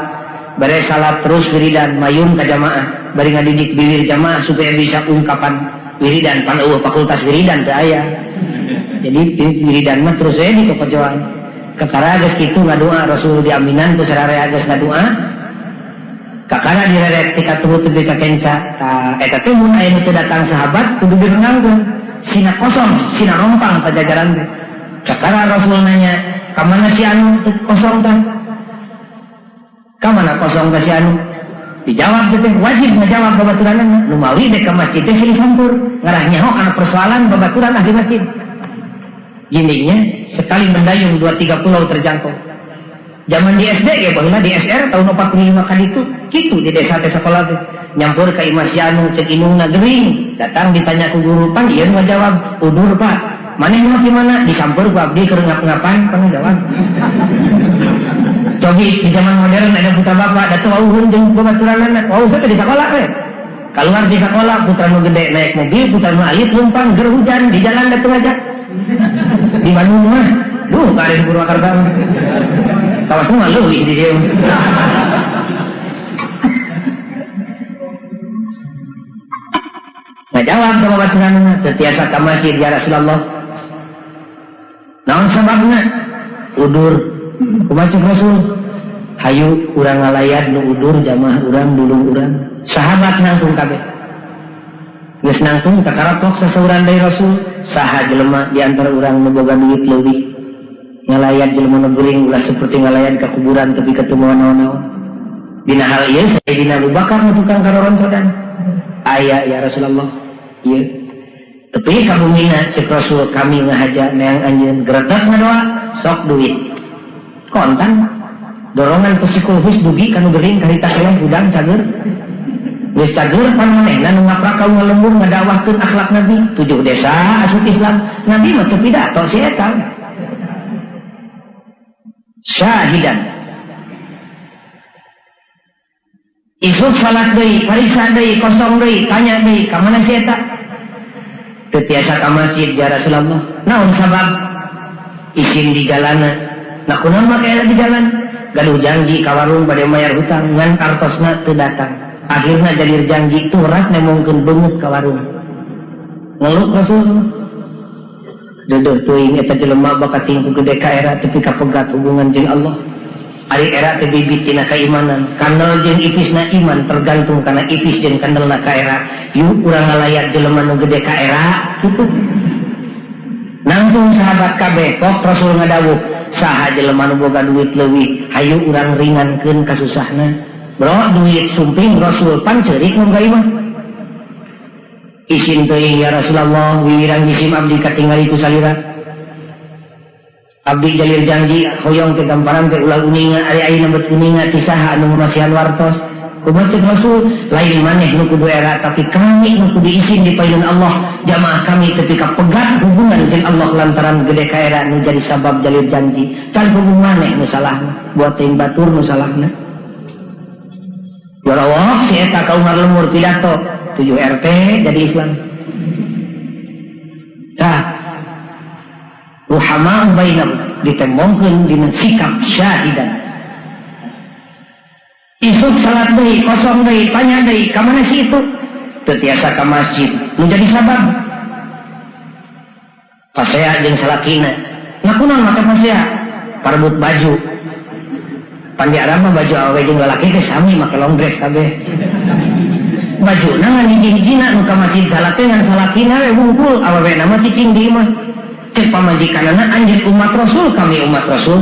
beres salat terus wiridan mayun ka jamaah, bari ngadidik bibir jamaah supaya bisa ungkapan wiridan pan eueuh fakultas wiridan teu aya. Jadi wiridan mah terus we di kokojoan. Kakara geus kitu ngadoa Rasul diaminan ku sararea geus ngadoa. Kakara direret ti katuhu tepi ka kenca. Tah eta teh mun aya nu teu datang sahabat kudu direnangkeun. Sina kosong, sina rompang pajajaran teh. Kakara Rasul nanya, ka mana si anu teu kosong tah? Ka mana kosong tah si anu? Dijawab teh wajib ngajawab babaturanna. Lumawi dek ka masjid teh silih sampur, ngarah nyaho kana persoalan babaturan ahli masjid. Gindingnya sekali mendayung 2-3 pulau terjangkau. Zaman di SD ya baheula di SR tahun 45 kali itu Kitu di desa teh sekolah teh. Nyampur ka imah si anu cek indungna gering. Datang ditanya ku guru, pan ieu nu ngajawab, "Udur, Pak." Maneh mah di mana? Disamper ku abdi keur ngap-ngapan, pan ngajawab. Cobi di zaman modern ada putra bapak, da teu wawuhun jeung babaturanana. Wawuh teh di sekolah we. Keluar di sekolah, putra nu gede naik mobil, putra nu alit numpang ger hujan di jalan da teu ngajak. Di Bandung mah, duh karen Purwakarta. Kawas mah leuwih di dieu. Ngajawab ka babaturanana, teu tiasa ka masjid ya Rasulullah. Naon sababna? Udur. Kumaha cek Rasul? Hayu urang ngalayat nu udur jamaah urang dulung urang. Sahabat nangtung kabeh. Geus nangtung kakaratok sasauran deui Rasul, saha jelema di antara urang nu boga duit leuwih. Ngalayat jelema nu gering ulah seperti ngalayat ka kuburan tapi ketemu naon-naon. Dina hal ieu Sayyidina Abu Bakar nu tukang karorontodan. Aya ya Rasulullah. Ieu. Tapi ka bumina cek Rasul kami ngahaja neang anjeun gretek ngadoa sok duit. Kontan dorongan psikologis dugi kanu gering karita keleh hudang cager. Geus cager pan manehna nu ngaprak ka lembur ngadakwahkeun akhlak Nabi 7 desa asup Islam. Nabi mah teu pidato si eta. Syahidan. Isuk salat deui, pariksa deui, kosong deui, tanya deui, ka mana si eta? Teu tiasa ka masjid ya Rasulullah. Naon sabab? Isin di jalana. Nah kunaon make di jalan? Gaduh janji ka warung bade mayar hutang, ngan kartosna teu datang. Akhirna jalir janji turat nemongkeun beungeut ka warung. Ngeluh Rasul. Deudeuh teuing eta jelema bakat tingku gede ka era tepi ka pegat hubungan jeung Allah. Ari era teh bibit tina keimanan, kandel jeung ipisna iman tergantung kana ipis jeung kandelna ka era. Yuk urang ngalayat jelema nu gede ka era kitu. Nangtung sahabat kabeh kok Rasul ngadawuh, saha jelema nu boga duit leuwih, hayu urang ringankeun kasusahna. Bro duit sumping Rasul pan ceurik nu imah. Isin teuing ya Rasulullah, wiwirang jisim abdi katingali ku salira. Abdi jalir janji hoyong teh gamparan teh ulah uninga ari ayeuna bet uninga ti saha anu masihan wartos. Kumaha cek Rasul, lain maneh nu kudu era tapi kami nu kudu isin di payun Allah. Jamaah kami ketika pegat hubungan jeung Allah lantaran gede ka era nu jadi sabab jalir janji. Can hubung maneh nu salahna, buat teuing batur nu salahna. Warawah si eta ka Umar lemur pidato 7 RT jadi Islam. Tah ruhama bainahum ditembongkeun dina sikap syahidan. Isuk salat deui, kosong deui, tanya deui, ka mana si itu? Teu tiasa ka masjid, nu jadi sabab. Pasea jeung salakina. Nah kunaon make pasea? Parebut baju. Pan di Arab mah baju awewe jeung lalaki teh sami make long dress kabeh. Bajuna ngan hiji-hijina nu ka masjid salat teh ngan salakina we wungkul, awewena mah cicing di imah. Cek pamajikanana anjeun umat Rasul, kami umat Rasul.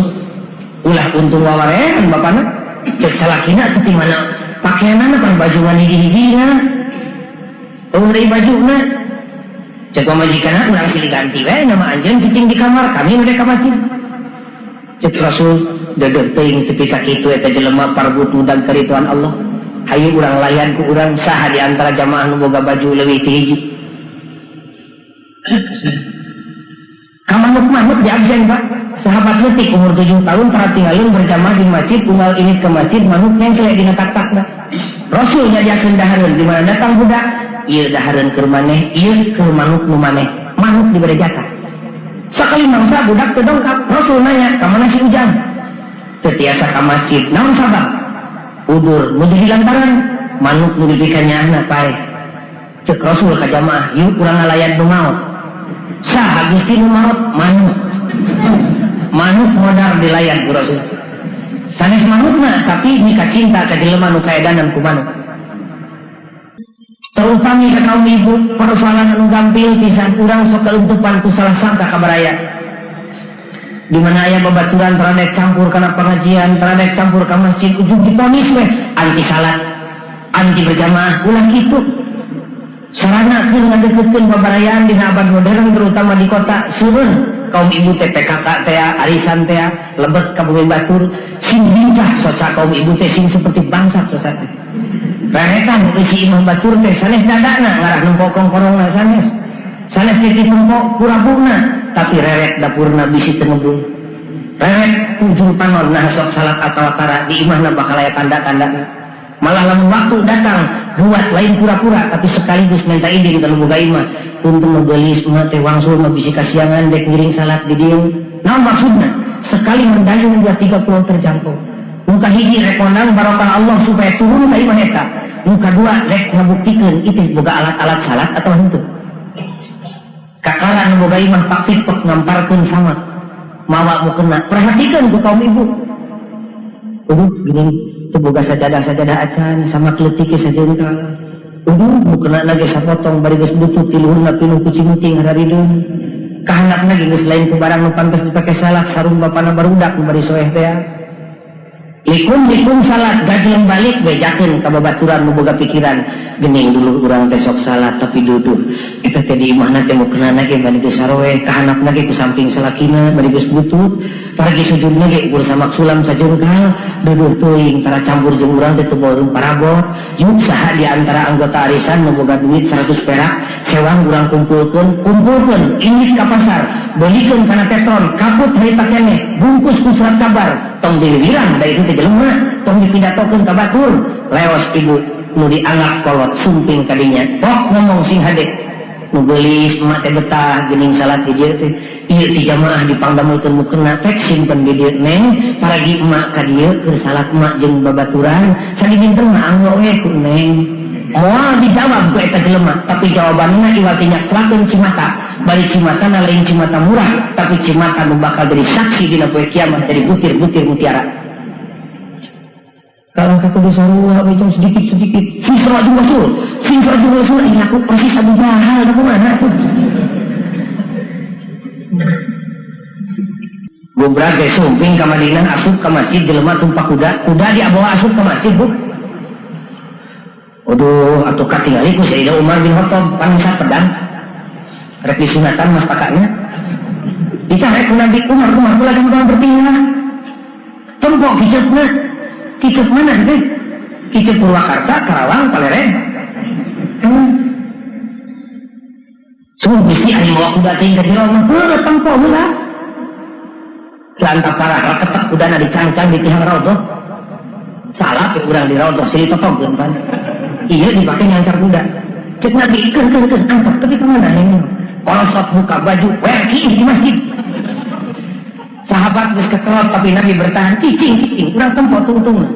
Ulah untung wawarean bapana. Cek salakina teh di mana pakaianana pan baju ngan hiji-hijina. Eueuh deui bajuna. Cek pamajikanana urang silih ganti we nama anjeun cicing di kamar, kami nu ka masjid. Cek Rasul dedeuh teuing tepi ka kitu eta jelema parbut mudag karituan Allah. Hayu urang layan ku urang saha di antara jamaah nu boga baju leuwih ti hiji. Ka manuk-manuk di absen Pak. Sahabat leutik umur 7 tahun paratinggalun berjamaah di masjid, unggal ini ke masjid manuk nengklek dina tak-takna. Rasul nyadiakeun dahareun di mana datang budak, ieu dahareun keur maneh, ieu keur manuk nu maneh. Manuk dibere jatah. Sakali mangsa budak teu dongkap, Rasul nanya, ka mana si Ujang? Teu tiasa ka masjid. Naon sabab? Udur, nu jadi lantaran manuk nu dibikeun nyaahna paeh. Cek Rasul ka jamaah, yuk urang ngalayan nu maot. Saha Gusti nu maot? Manuk. Manuk modar dilayan ku Rasul. Sanes manukna tapi mika cinta ka jelema nu kaedanan ku manuk. Terutami ka kaum ibu, persoalan anu gampil pisan urang sok keuntupan ku salah sangka ka baraya. Di mana aya babaturan teradek campur kana pengajian, teradek campur ka masjid, ujug diponis weh anti salat, anti berjamaah, ulah kitu. Sarana keur ngadeukeutkeun pabarayaan dina abad modern terutama di kota seueur Kaum ibu teh PKK teh arisan teh lebet ka bumi batur sing lincah soca kaum ibu teh sing seperti bangsat soca teh. Reretan isi imah batur teh sanes dadana ngarah nempo kongkorongna sanes. Sanes titip nempo kurabuna tapi reret dapurna bisi teu ngebul. Reret ujung panon nah sok salat atawa tara di imahna bakal aya tanda-tandana. Malah lamun waktu datang buat lain pura-pura tapi sekaligus minta izin ka nu boga imah. Punten nu geulis mah teh wangsul mah bisi kasiangan dek ngiring salat di dieu. Naon maksudna? Sekali mendayung 2-3 pulau terjangkau. Nu kahiji rek kondang barokah Allah supaya turun ka imah eta. Nu kadua rek ngabuktikeun itu boga alat-alat salat atau henteu. Kakara nu boga imah pak pipek ngamparkeun sama mawa mukena. Perhatikeun ku kaum ibu. Gini teu boga sajadah-sajadah acan sama kleutik sajeungkal. Mukena lagi sapotong bari geus butut ti luhurna pinuh ku cimuting hararideun. Kahandapna ge geus lain ku barang nu pantes dipake salat sarung bapana barudak nu bari soeh teh. Likum-likum salat gajleng balik bejakeun ka babaturan nu boga pikiran geuning dulu urang teh sok salat tapi duduh eta teh di imahna teh mukena ge bari geus saroeh kahandapna ge ku samping salakina bari geus butut paragi sujudna ge ukur samak sulam sajengkal duduh teuing tara campur jeung urang teh teu boga parabot yuk saha di antara anggota arisan nu boga duit 100 perak sewang urang kumpulkeun kumpulkeun indit ka pasar beulikeun kana tetron kaput harita keneh bungkus ku surat kabar tong diliwiran da itu teh jelema tong dipidatokeun ka batur leos ibu nu dianggap kolot sumping kadinya pok ngomong sing hade nu geulis emak teh betah geuning salat di dieu teh ieu ti jamaah dipangdamelkeun mukena tek simpen di dieu neng paragi emak ka dieu keur salat emak jeung babaturan sadidinten mah anggo we ku neng moal dijawab ku eta jelema tapi jawabanna iwal nyaklakeun cimata bari cimata na lain cimata murah tapi cimata nu bakal jadi saksi dina poe kiamat jadi butir-butir mutiara. Kalau kata sarua itu sedikit-sedikit sisra jeung rasul sisra jeung rasul ini aku persis Abu Jahal aku mana tuh gobrak ge sumping ka Madinah asup ka masjid jelema tumpak kuda kuda dibawa asup ka masjid bu. Aduh atuh katingali ku Sayyidina Umar bin Khattab pangsa pedang rek disunatan mas pakaknya dicarek ku Nabi Umar Umar kula gampang bertingkah tempok kiceupna kicep mana teh kicep Purwakarta Karawang Paleren Sungguh bisi ari mawa kuda teh ka jero mah heuh tempo heula lantap parah raketek kudana dicangcang di tihang raudhah salah ke urang di raudhah silih totogeun pan iya dipake nyancar kuda cek Nabi keun keun keun angkat tapi ka mana ini kolosot buka baju werki di masjid sahabat geus kekerot tapi Nabi bertahan cicing cicing urang tempo tungtungna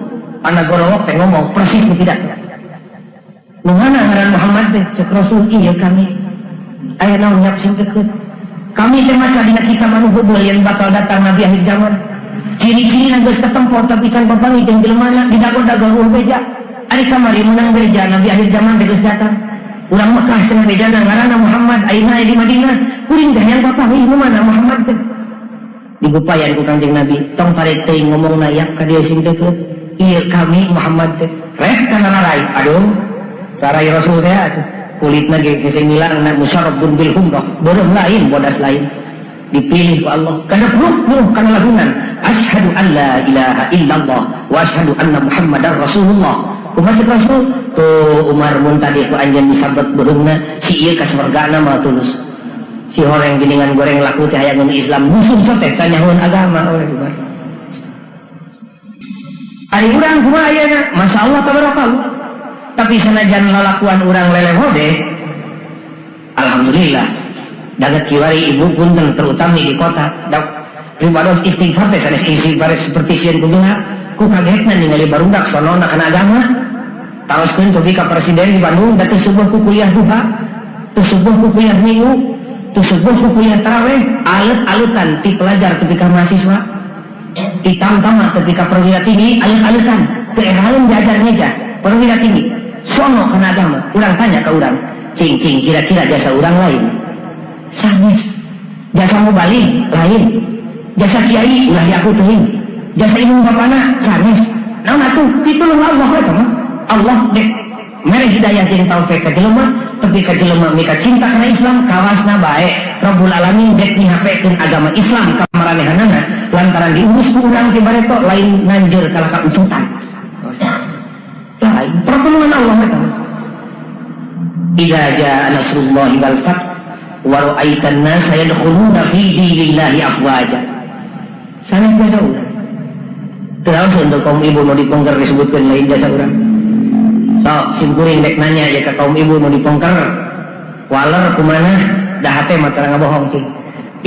panagorowok teh ngomong persis nu tidak nu mana ngaran Muhammad teh cek Rasul iya kami aya naon nyap sing deukeut kami teh maca dina kitab anu heubeul yang bakal datang Nabi akhir zaman ciri-ciri geus ketempo tapi can papanggih jeung jelemana didago-dago eueuh beja ari kamari menang beja Nabi akhir zaman teh geus datang urang Mekah cenah bejana ngaranna Muhammad ayeuna aya di Madinah kuring teh hayang papanggih nu mana Muhammad teh digupayan ku Kangjeng Nabi tong tarik teuing ngomongna yak ka dieu sing deukeut ieu kami Muhammad teh rek kana rarai aduh rarai Rasul teh atuh kulitna ge hese ngilangna musyarrabun bil humrah beureum lain bodas lain dipilih ku Allah kana peruk kana lagunan asyhadu an la ilaha illallah wa asyhadu anna Muhammadar Rasulullah kumaha cek Rasul tuh Umar mun tadi ku anjeun disabet beureumna si ieu ka sorgana mah tulus si horeng geningan goreng laku teh hayang Islam musuh teh tanyahuan agama oleh Umar ari urang kumaha ayeuna masyaallah tabarakallah tapi sanajan lalakuan urang lelehode alhamdulillah daget kiwari ibu punten terutama di kota pribados istighfar teh sanes istighfar seperti sieun kumaha ku kagetna ningali barudak sonona kana agama taroskeun cobi ka presiden di Bandung da teu subuh ku kuliah duha teu subuh ku kuliah minggu teu subuh ku kuliah taraweh alet-aletan ti pelajar tepi ka mahasiswa ti tamtama tepi ka perwira tinggi alet-aletan teu eraeun diajar meja perwira tinggi sono kana agama urang tanya ka urang cing-cing kira-kira jasa urang lain sanes jasa mubalig lain jasa kiai ulah diaku teuing jasa indung bapana sanes naon atuh pitulung Allah we mah Allah dek mere hidayah jeung taufik ka jelema tapi ka jelema mika cinta kana Islam kawasna bae Rabbul Alamin dek mihapekeun agama Islam ka maranehanana lantaran diurus ku urang ti bareto lain nanjeur kalah ka ucutan. Lain pertolongan Allah eta. Idza jaa nasrullahi wal fath wa ra'aitan nasa yadkhuluna fi dinillahi afwaja. Sanes jasa urang. Terus untuk kaum ibu nu dipongker disebutkeun lain jasa urang. Sok sim kuring dek nanya ya ke kaum ibu nu dipongker. Waler kumanah dah hate mah tara ngabohong sih.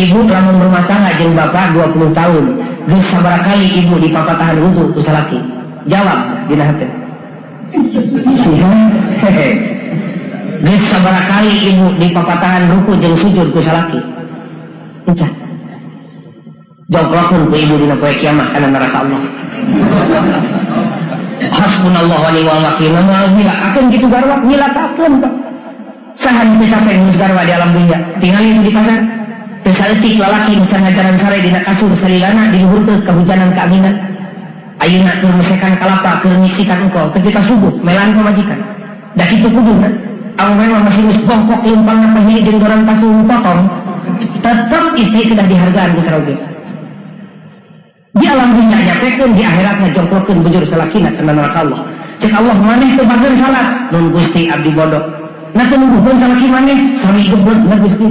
Ibu lamun rumah tangga jeung bapak 20 tahun, geus sabaraha kali ibu dipapatahan wudu ku salaki? Jawab dina hate. Hehe. Geus sabaraha kali ibu dipapatahan ruku jeung sujud ku salaki? Encan. Jongkrokeun ku ibu dina poe kiamat kana neraka Allah. Hasbunallah wa ni'mal wakil. Moal nyilakakeun kitu garwa, nyilakakeun Pak. Saha nu teu sampe geus garwa di alam dunia? Tingali di pasar. Teu saeutik lalaki nu can ngajaran sare dina kasur salilana diluhurkeun kahujanan kaanginan. Ayeuna keur mesekan kalapa, keur nyisikan engkau tepi ka subuh melan pamajikan. Da kitu kuduna. Awewe mah masih geus bongkok lempangna pahili jeung doran kasur potong. Tetep istri kedah dihargaan ku saroge. Di alam dunia nyapekeun, di akhirat ngajongkrokeun bujur salakina kana neraka Allah. Cek Allah maneh teu bager salat, nun Gusti abdi bodoh. Na teu nuduhkeun salaki maneh sami gebet na Gusti.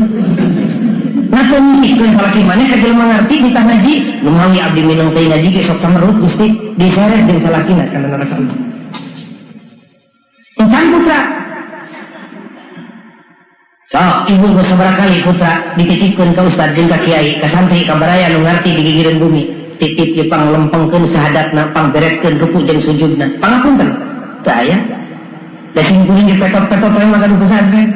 Na teu nyisikeun salaki maneh ka jelema ngarti ditah ngaji, nu mawi abdi mineng teh ngaji ge sok camerut Gusti, diseret jeung salakina kana neraka Allah. Encan putra. So, ibu geus sabaraha kali putra dititipkeun ka ustad jeung ka kiai, ka santri, ka baraya nu ngarti di gigireun bumi. Titip ieu pang lempengkeun sahadatna, pang bereskeun ruku jeung sujudna. Pangapunten. Teu aya. Da sing kuring ge petot-petot we mah gaduh pesantren.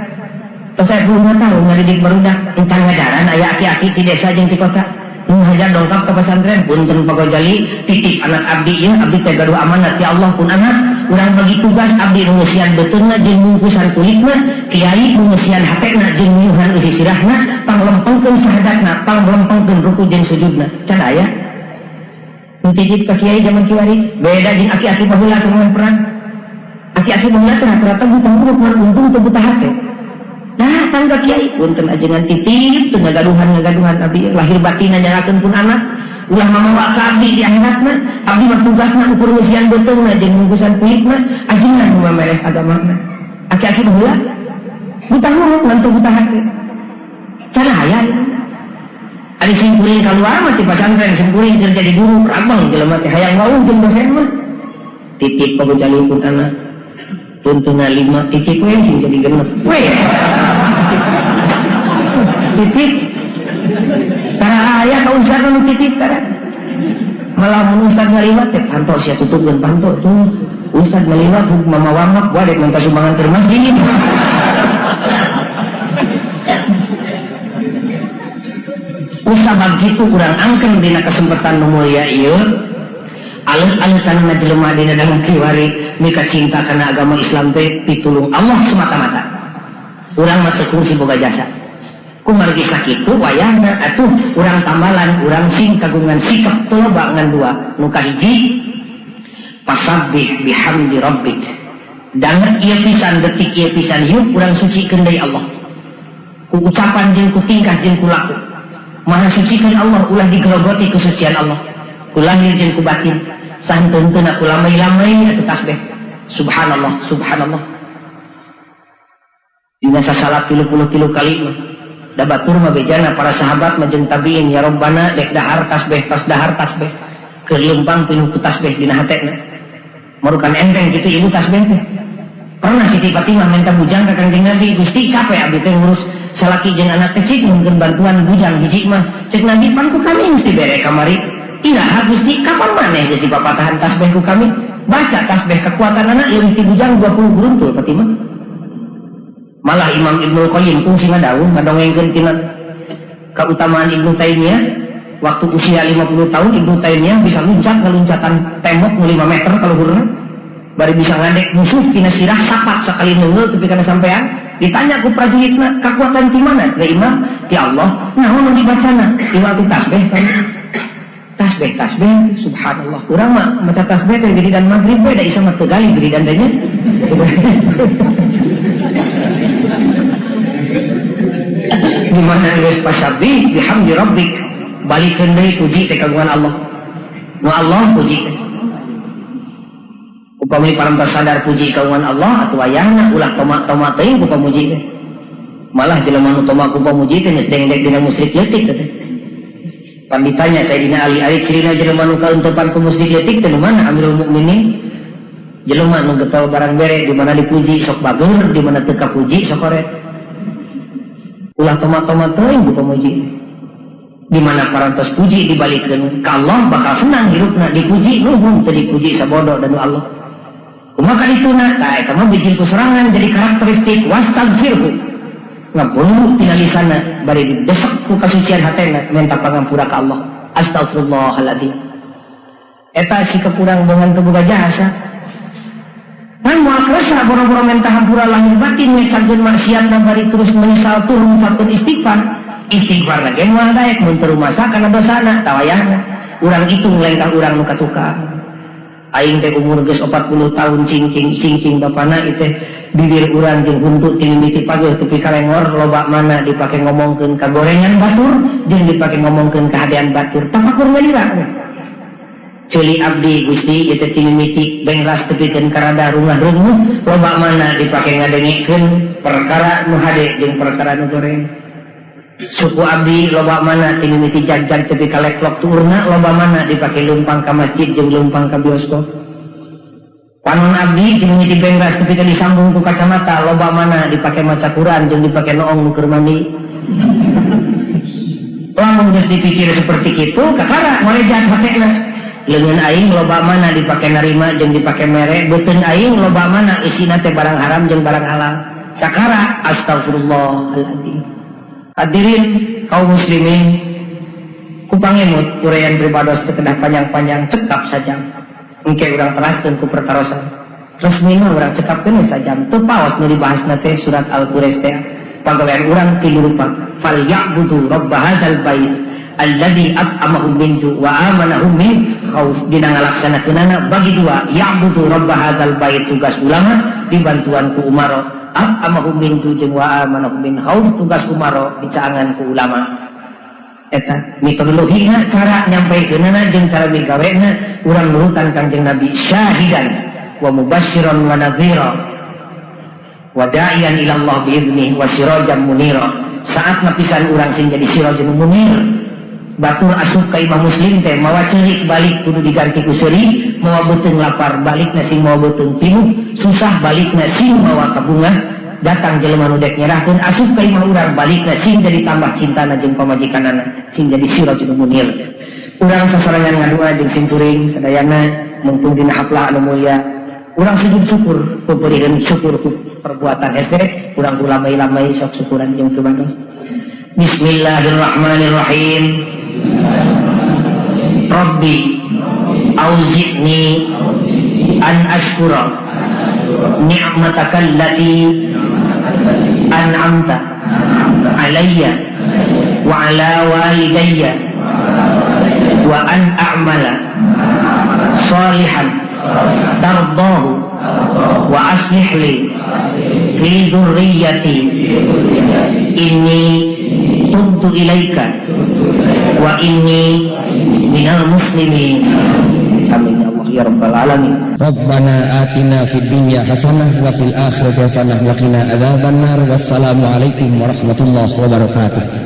Tos saya puluh tahun ngadidik barudak, encan ngajaran aya aki-aki di desa jeung di kota. Nu hajar dongkap ke pesantren, punten Pak Gojali, titip anak abdi ieu, abdi teh gaduh amanat ya Allah pun anak, urang bagi tugas abdi nu ngeusian beuteungna jeung bungkusan kulitna, kiai nu ngeusian hatena jeung nyuhan eusi sirahna, panglempengkeun sahadatna, panglempengkeun ruku jeung sujudna. Can aya. Nu titip ka kiai zaman kiwari, beda jeung aki-aki baheula sama perang. Aki-aki baheula teh rata-rata buta huruf mun untung teu buta hate. Nah, tangga kiai punten ajengan titip teu ngagaduhan abdi lahir batin nyalakeun pun anak ulah mamawa ka abdi di akhiratna, abdi mah tugasna ukur ngeusian beuteungna jeung bungkusan kulitna, ajengan nu mameres agamana. Aki-aki baheula buta huruf ngan teu buta hate. Can aya. Ari sim kuring kaluar mah ti pasantren, sim kuring keur jadi guru rabang jelema teh hayang wauh jeung dosen mah. Titip pagojali pun anak. Tuntuna 5 titip we sing jadi genep. We. Titip. Tara aya ka ustad nu titip tara. Malah mun ustad ngaliwat teh panto sia tutupkeun panto tuh. Ustad ngaliwat huk mama wamak wa dek minta sumbangan ke masjid. Usabab kitu urang angken dina kesempatan nu mulia ieu. Alus-alusan jelema dina dalam kiwari mika cinta kana agama Islam teh pitulung Allah semata-mata. Urang mah teu kungsi boga jasa. Kumargi sakitu wayahna atuh urang tambalan urang sing kagungan sikap teu loba ngan dua. Nu kahiji fasabbih bihamdi rabbik. Danget ieu pisan detik ieu pisan hiup urang sucikeun deui Allah. Ku ucapan jeung ku tingkah jeung ku laku. Maha sucikeun Allah ulah digerogoti kesucian Allah. Ku lahir jeung ku batin. Sahenteuna ku lamai-lamai atuh tasbih. Subhanallah, subhanallah. Dina sasalat 33 kali mah. Da batur mah bejana para sahabat mah jeung tabiin ya Rabbana dek dahar tasbih tas dahar tasbih. Keur leumpang pinuh ku tasbih dina hatena. Marukan enteng kitu ibu tasbih teh. Pernah Siti Fatimah minta bujang ka Kangjeng Nabi, Gusti capek abdi teh ngurus salaki jeung anak kecil mungkin bantuan bujang hiji mah. Cek Nabi pan ku kami mesti bere kamari. Iraha Gusti kapan maneh jadi papatahan tasbih ku kami? Baca tasbih kekuatan anak leuwih ti bujang 20 geruntul Fatimah. Malah Imam Ibnu Qayyim kungsi ngadawuh ngadongengkeun tina keutamaan Ibnu Taimiyah. Waktu usia 50 tahun Ibnu Taimiyah bisa loncat ngeluncatan tembok nu 5 meter kalau hurna. Bari bisa ngadek musuh tina sirah sapat sakali neungeul tepi kana sampean. Ditanya ku prajuritna kekuatan ti mana? Ya Imam, ti Allah. Naon nu dibacana? Di waktu tasbih kan. Tasbih tasbih subhanallah. Urang mah maca tasbih teh wiridan maghrib we da isa mah teu gali wiridan teh nya. Di mana geus fasabbih bihamdi rabbik, balikeun deui puji teh kagungan Allah. Nu Allah puji teh. Upami parantos sadar puji kagungan Allah atuh wayahna ulah tomak-tomak teuing ku pamuji teh. Malah jelema nu tomak ku pamuji teh geus dengdek dina musyrik leutik teh. Pan ditanya Sayyidina Ali, ari cirina jelema nu kaeuntepan ku musyrik leutik teh nu mana, Amirul Mukminin? Jelema nu getol barang bere, di mana dipuji sok bager, di mana teu kapuji sok koret. Ulah tomak-tomak teuing ku pamuji. Di mana parantos puji dibalikeun ka Allah bakal senang hirupna, dipuji nuhun, teu dipuji sabodo dan Allah. Kumaha dituna? Tah, eta mah bijil ku sorangan jadi karakteristik wastaghfirhu. Ngapun tina lisana bari didesek ku kasucian hatena minta pangampura ka Allah. Astagfirullahaladzim. Eta sikap urang dengan teu boga jasa. Kan moal kerasa boro-boro minta hampura lahir batin, ngecageun maksiat bari terus menyesal turun fakun istighfar. Istighfar lagi moal daek mun teu rumasa kana dosana tawayahna. Urang hitung lengkah urang nu katukang. Aing teh umur geus 40 tahun, cing-cing cing-cing bapana itu bibir urang jeung huntu ti mimiti pageuh tepi ka lengor loba mana dipake ngomongkeun ka gorengan batur jeung dipake ngomongkeun ka hadean batur. Tafakur ngalira. Ceuli abdi Gusti ieu teh ti mimiti bengras tepikeun ka rada rungah runguh loba mana dipake ngadengekeun perkara nu hade jeung perkara nu goreng. Suku abdi loba mana ti mimiti jag-jag tepi ka leklok tuurna loba mana dipake leumpang ka masjid jeung leumpang ka bioskop. Panon abdi ti mimiti bengras tepi ka disambung ku kacamata loba mana dipake maca Quran jeung dipake noong nu keur mandi. Lamun geus dipikir seperti kitu kakara ngorejat hatena. Leungeun aing loba mana dipake narima jeung dipake mere, beuteung aing loba mana isina teh barang haram jeung barang halal. Kakara astagfirullahaladzim. Hadirin kaum muslimin, kupangemut uraian pribados teu kedah panjang-panjang, cekap saja. Engke urang teraskeun ku pertarosan. Resmi mah urang cekapkeun sajam. Teu paos nu dibahasna teh surat Al-Quraisy teh. Pagawean urang tilu rupa. Fal ya'budu rabb hadzal bait alladzi at'amahum min ju' wa amanahum min khauf. Dina ngalaksanakeunana bagi dua, ya'budu rabb hadzal bait tugas ulama dibantuan ku umaro, at'amahum min ju' jeung wa amanahum min khauf tugas umaro dicaangan ku ulama. Eta metodologina, cara nyampaikeunana jeung cara migawena urang nurutan Kangjeng Nabi, syahidan wa mubasysyiran wa nadhira wa da'iyan ila Allah biiznih wa sirajan munira. Saat pisan urang sing jadi sirajan munir. Batur asup ka imah muslim teh mawa ceurik balik kudu diganti ku seuri, mawa beuteung lapar balik sing mawa beuteung pinuh, susah balik sing mawa kabungah. Datang jelema nu dek nyerahkeun asup ka imah urang balik sing jadi tambah cintana jeung pamajikanana, sing jadi sirajul munir. Urang sasarengan ngadua jeung simkuring sadayana, mumpung dina haflah anu mulia urang sujud syukur, peperiheun syukur ku perbuatan hese urang ku lamai-lamai sok syukuran jeung pribados. Bismillahirrahmanirrahim. Rabbi auzi'ni an ashkura ni'mataka allati an'amta alayya wa ala walidayya wa an a'mala salihan tardahu wa aslih li fi dzurriyyati inni tubtu ilaika wa inni minal muslimin. Amin ya Allah ya rabbal alamin. Rabbana atina fid dunya hasanah wa fil akhirati hasanah wa qina adzabannar. Wassalamu alaikum warahmatullahi wabarakatuh.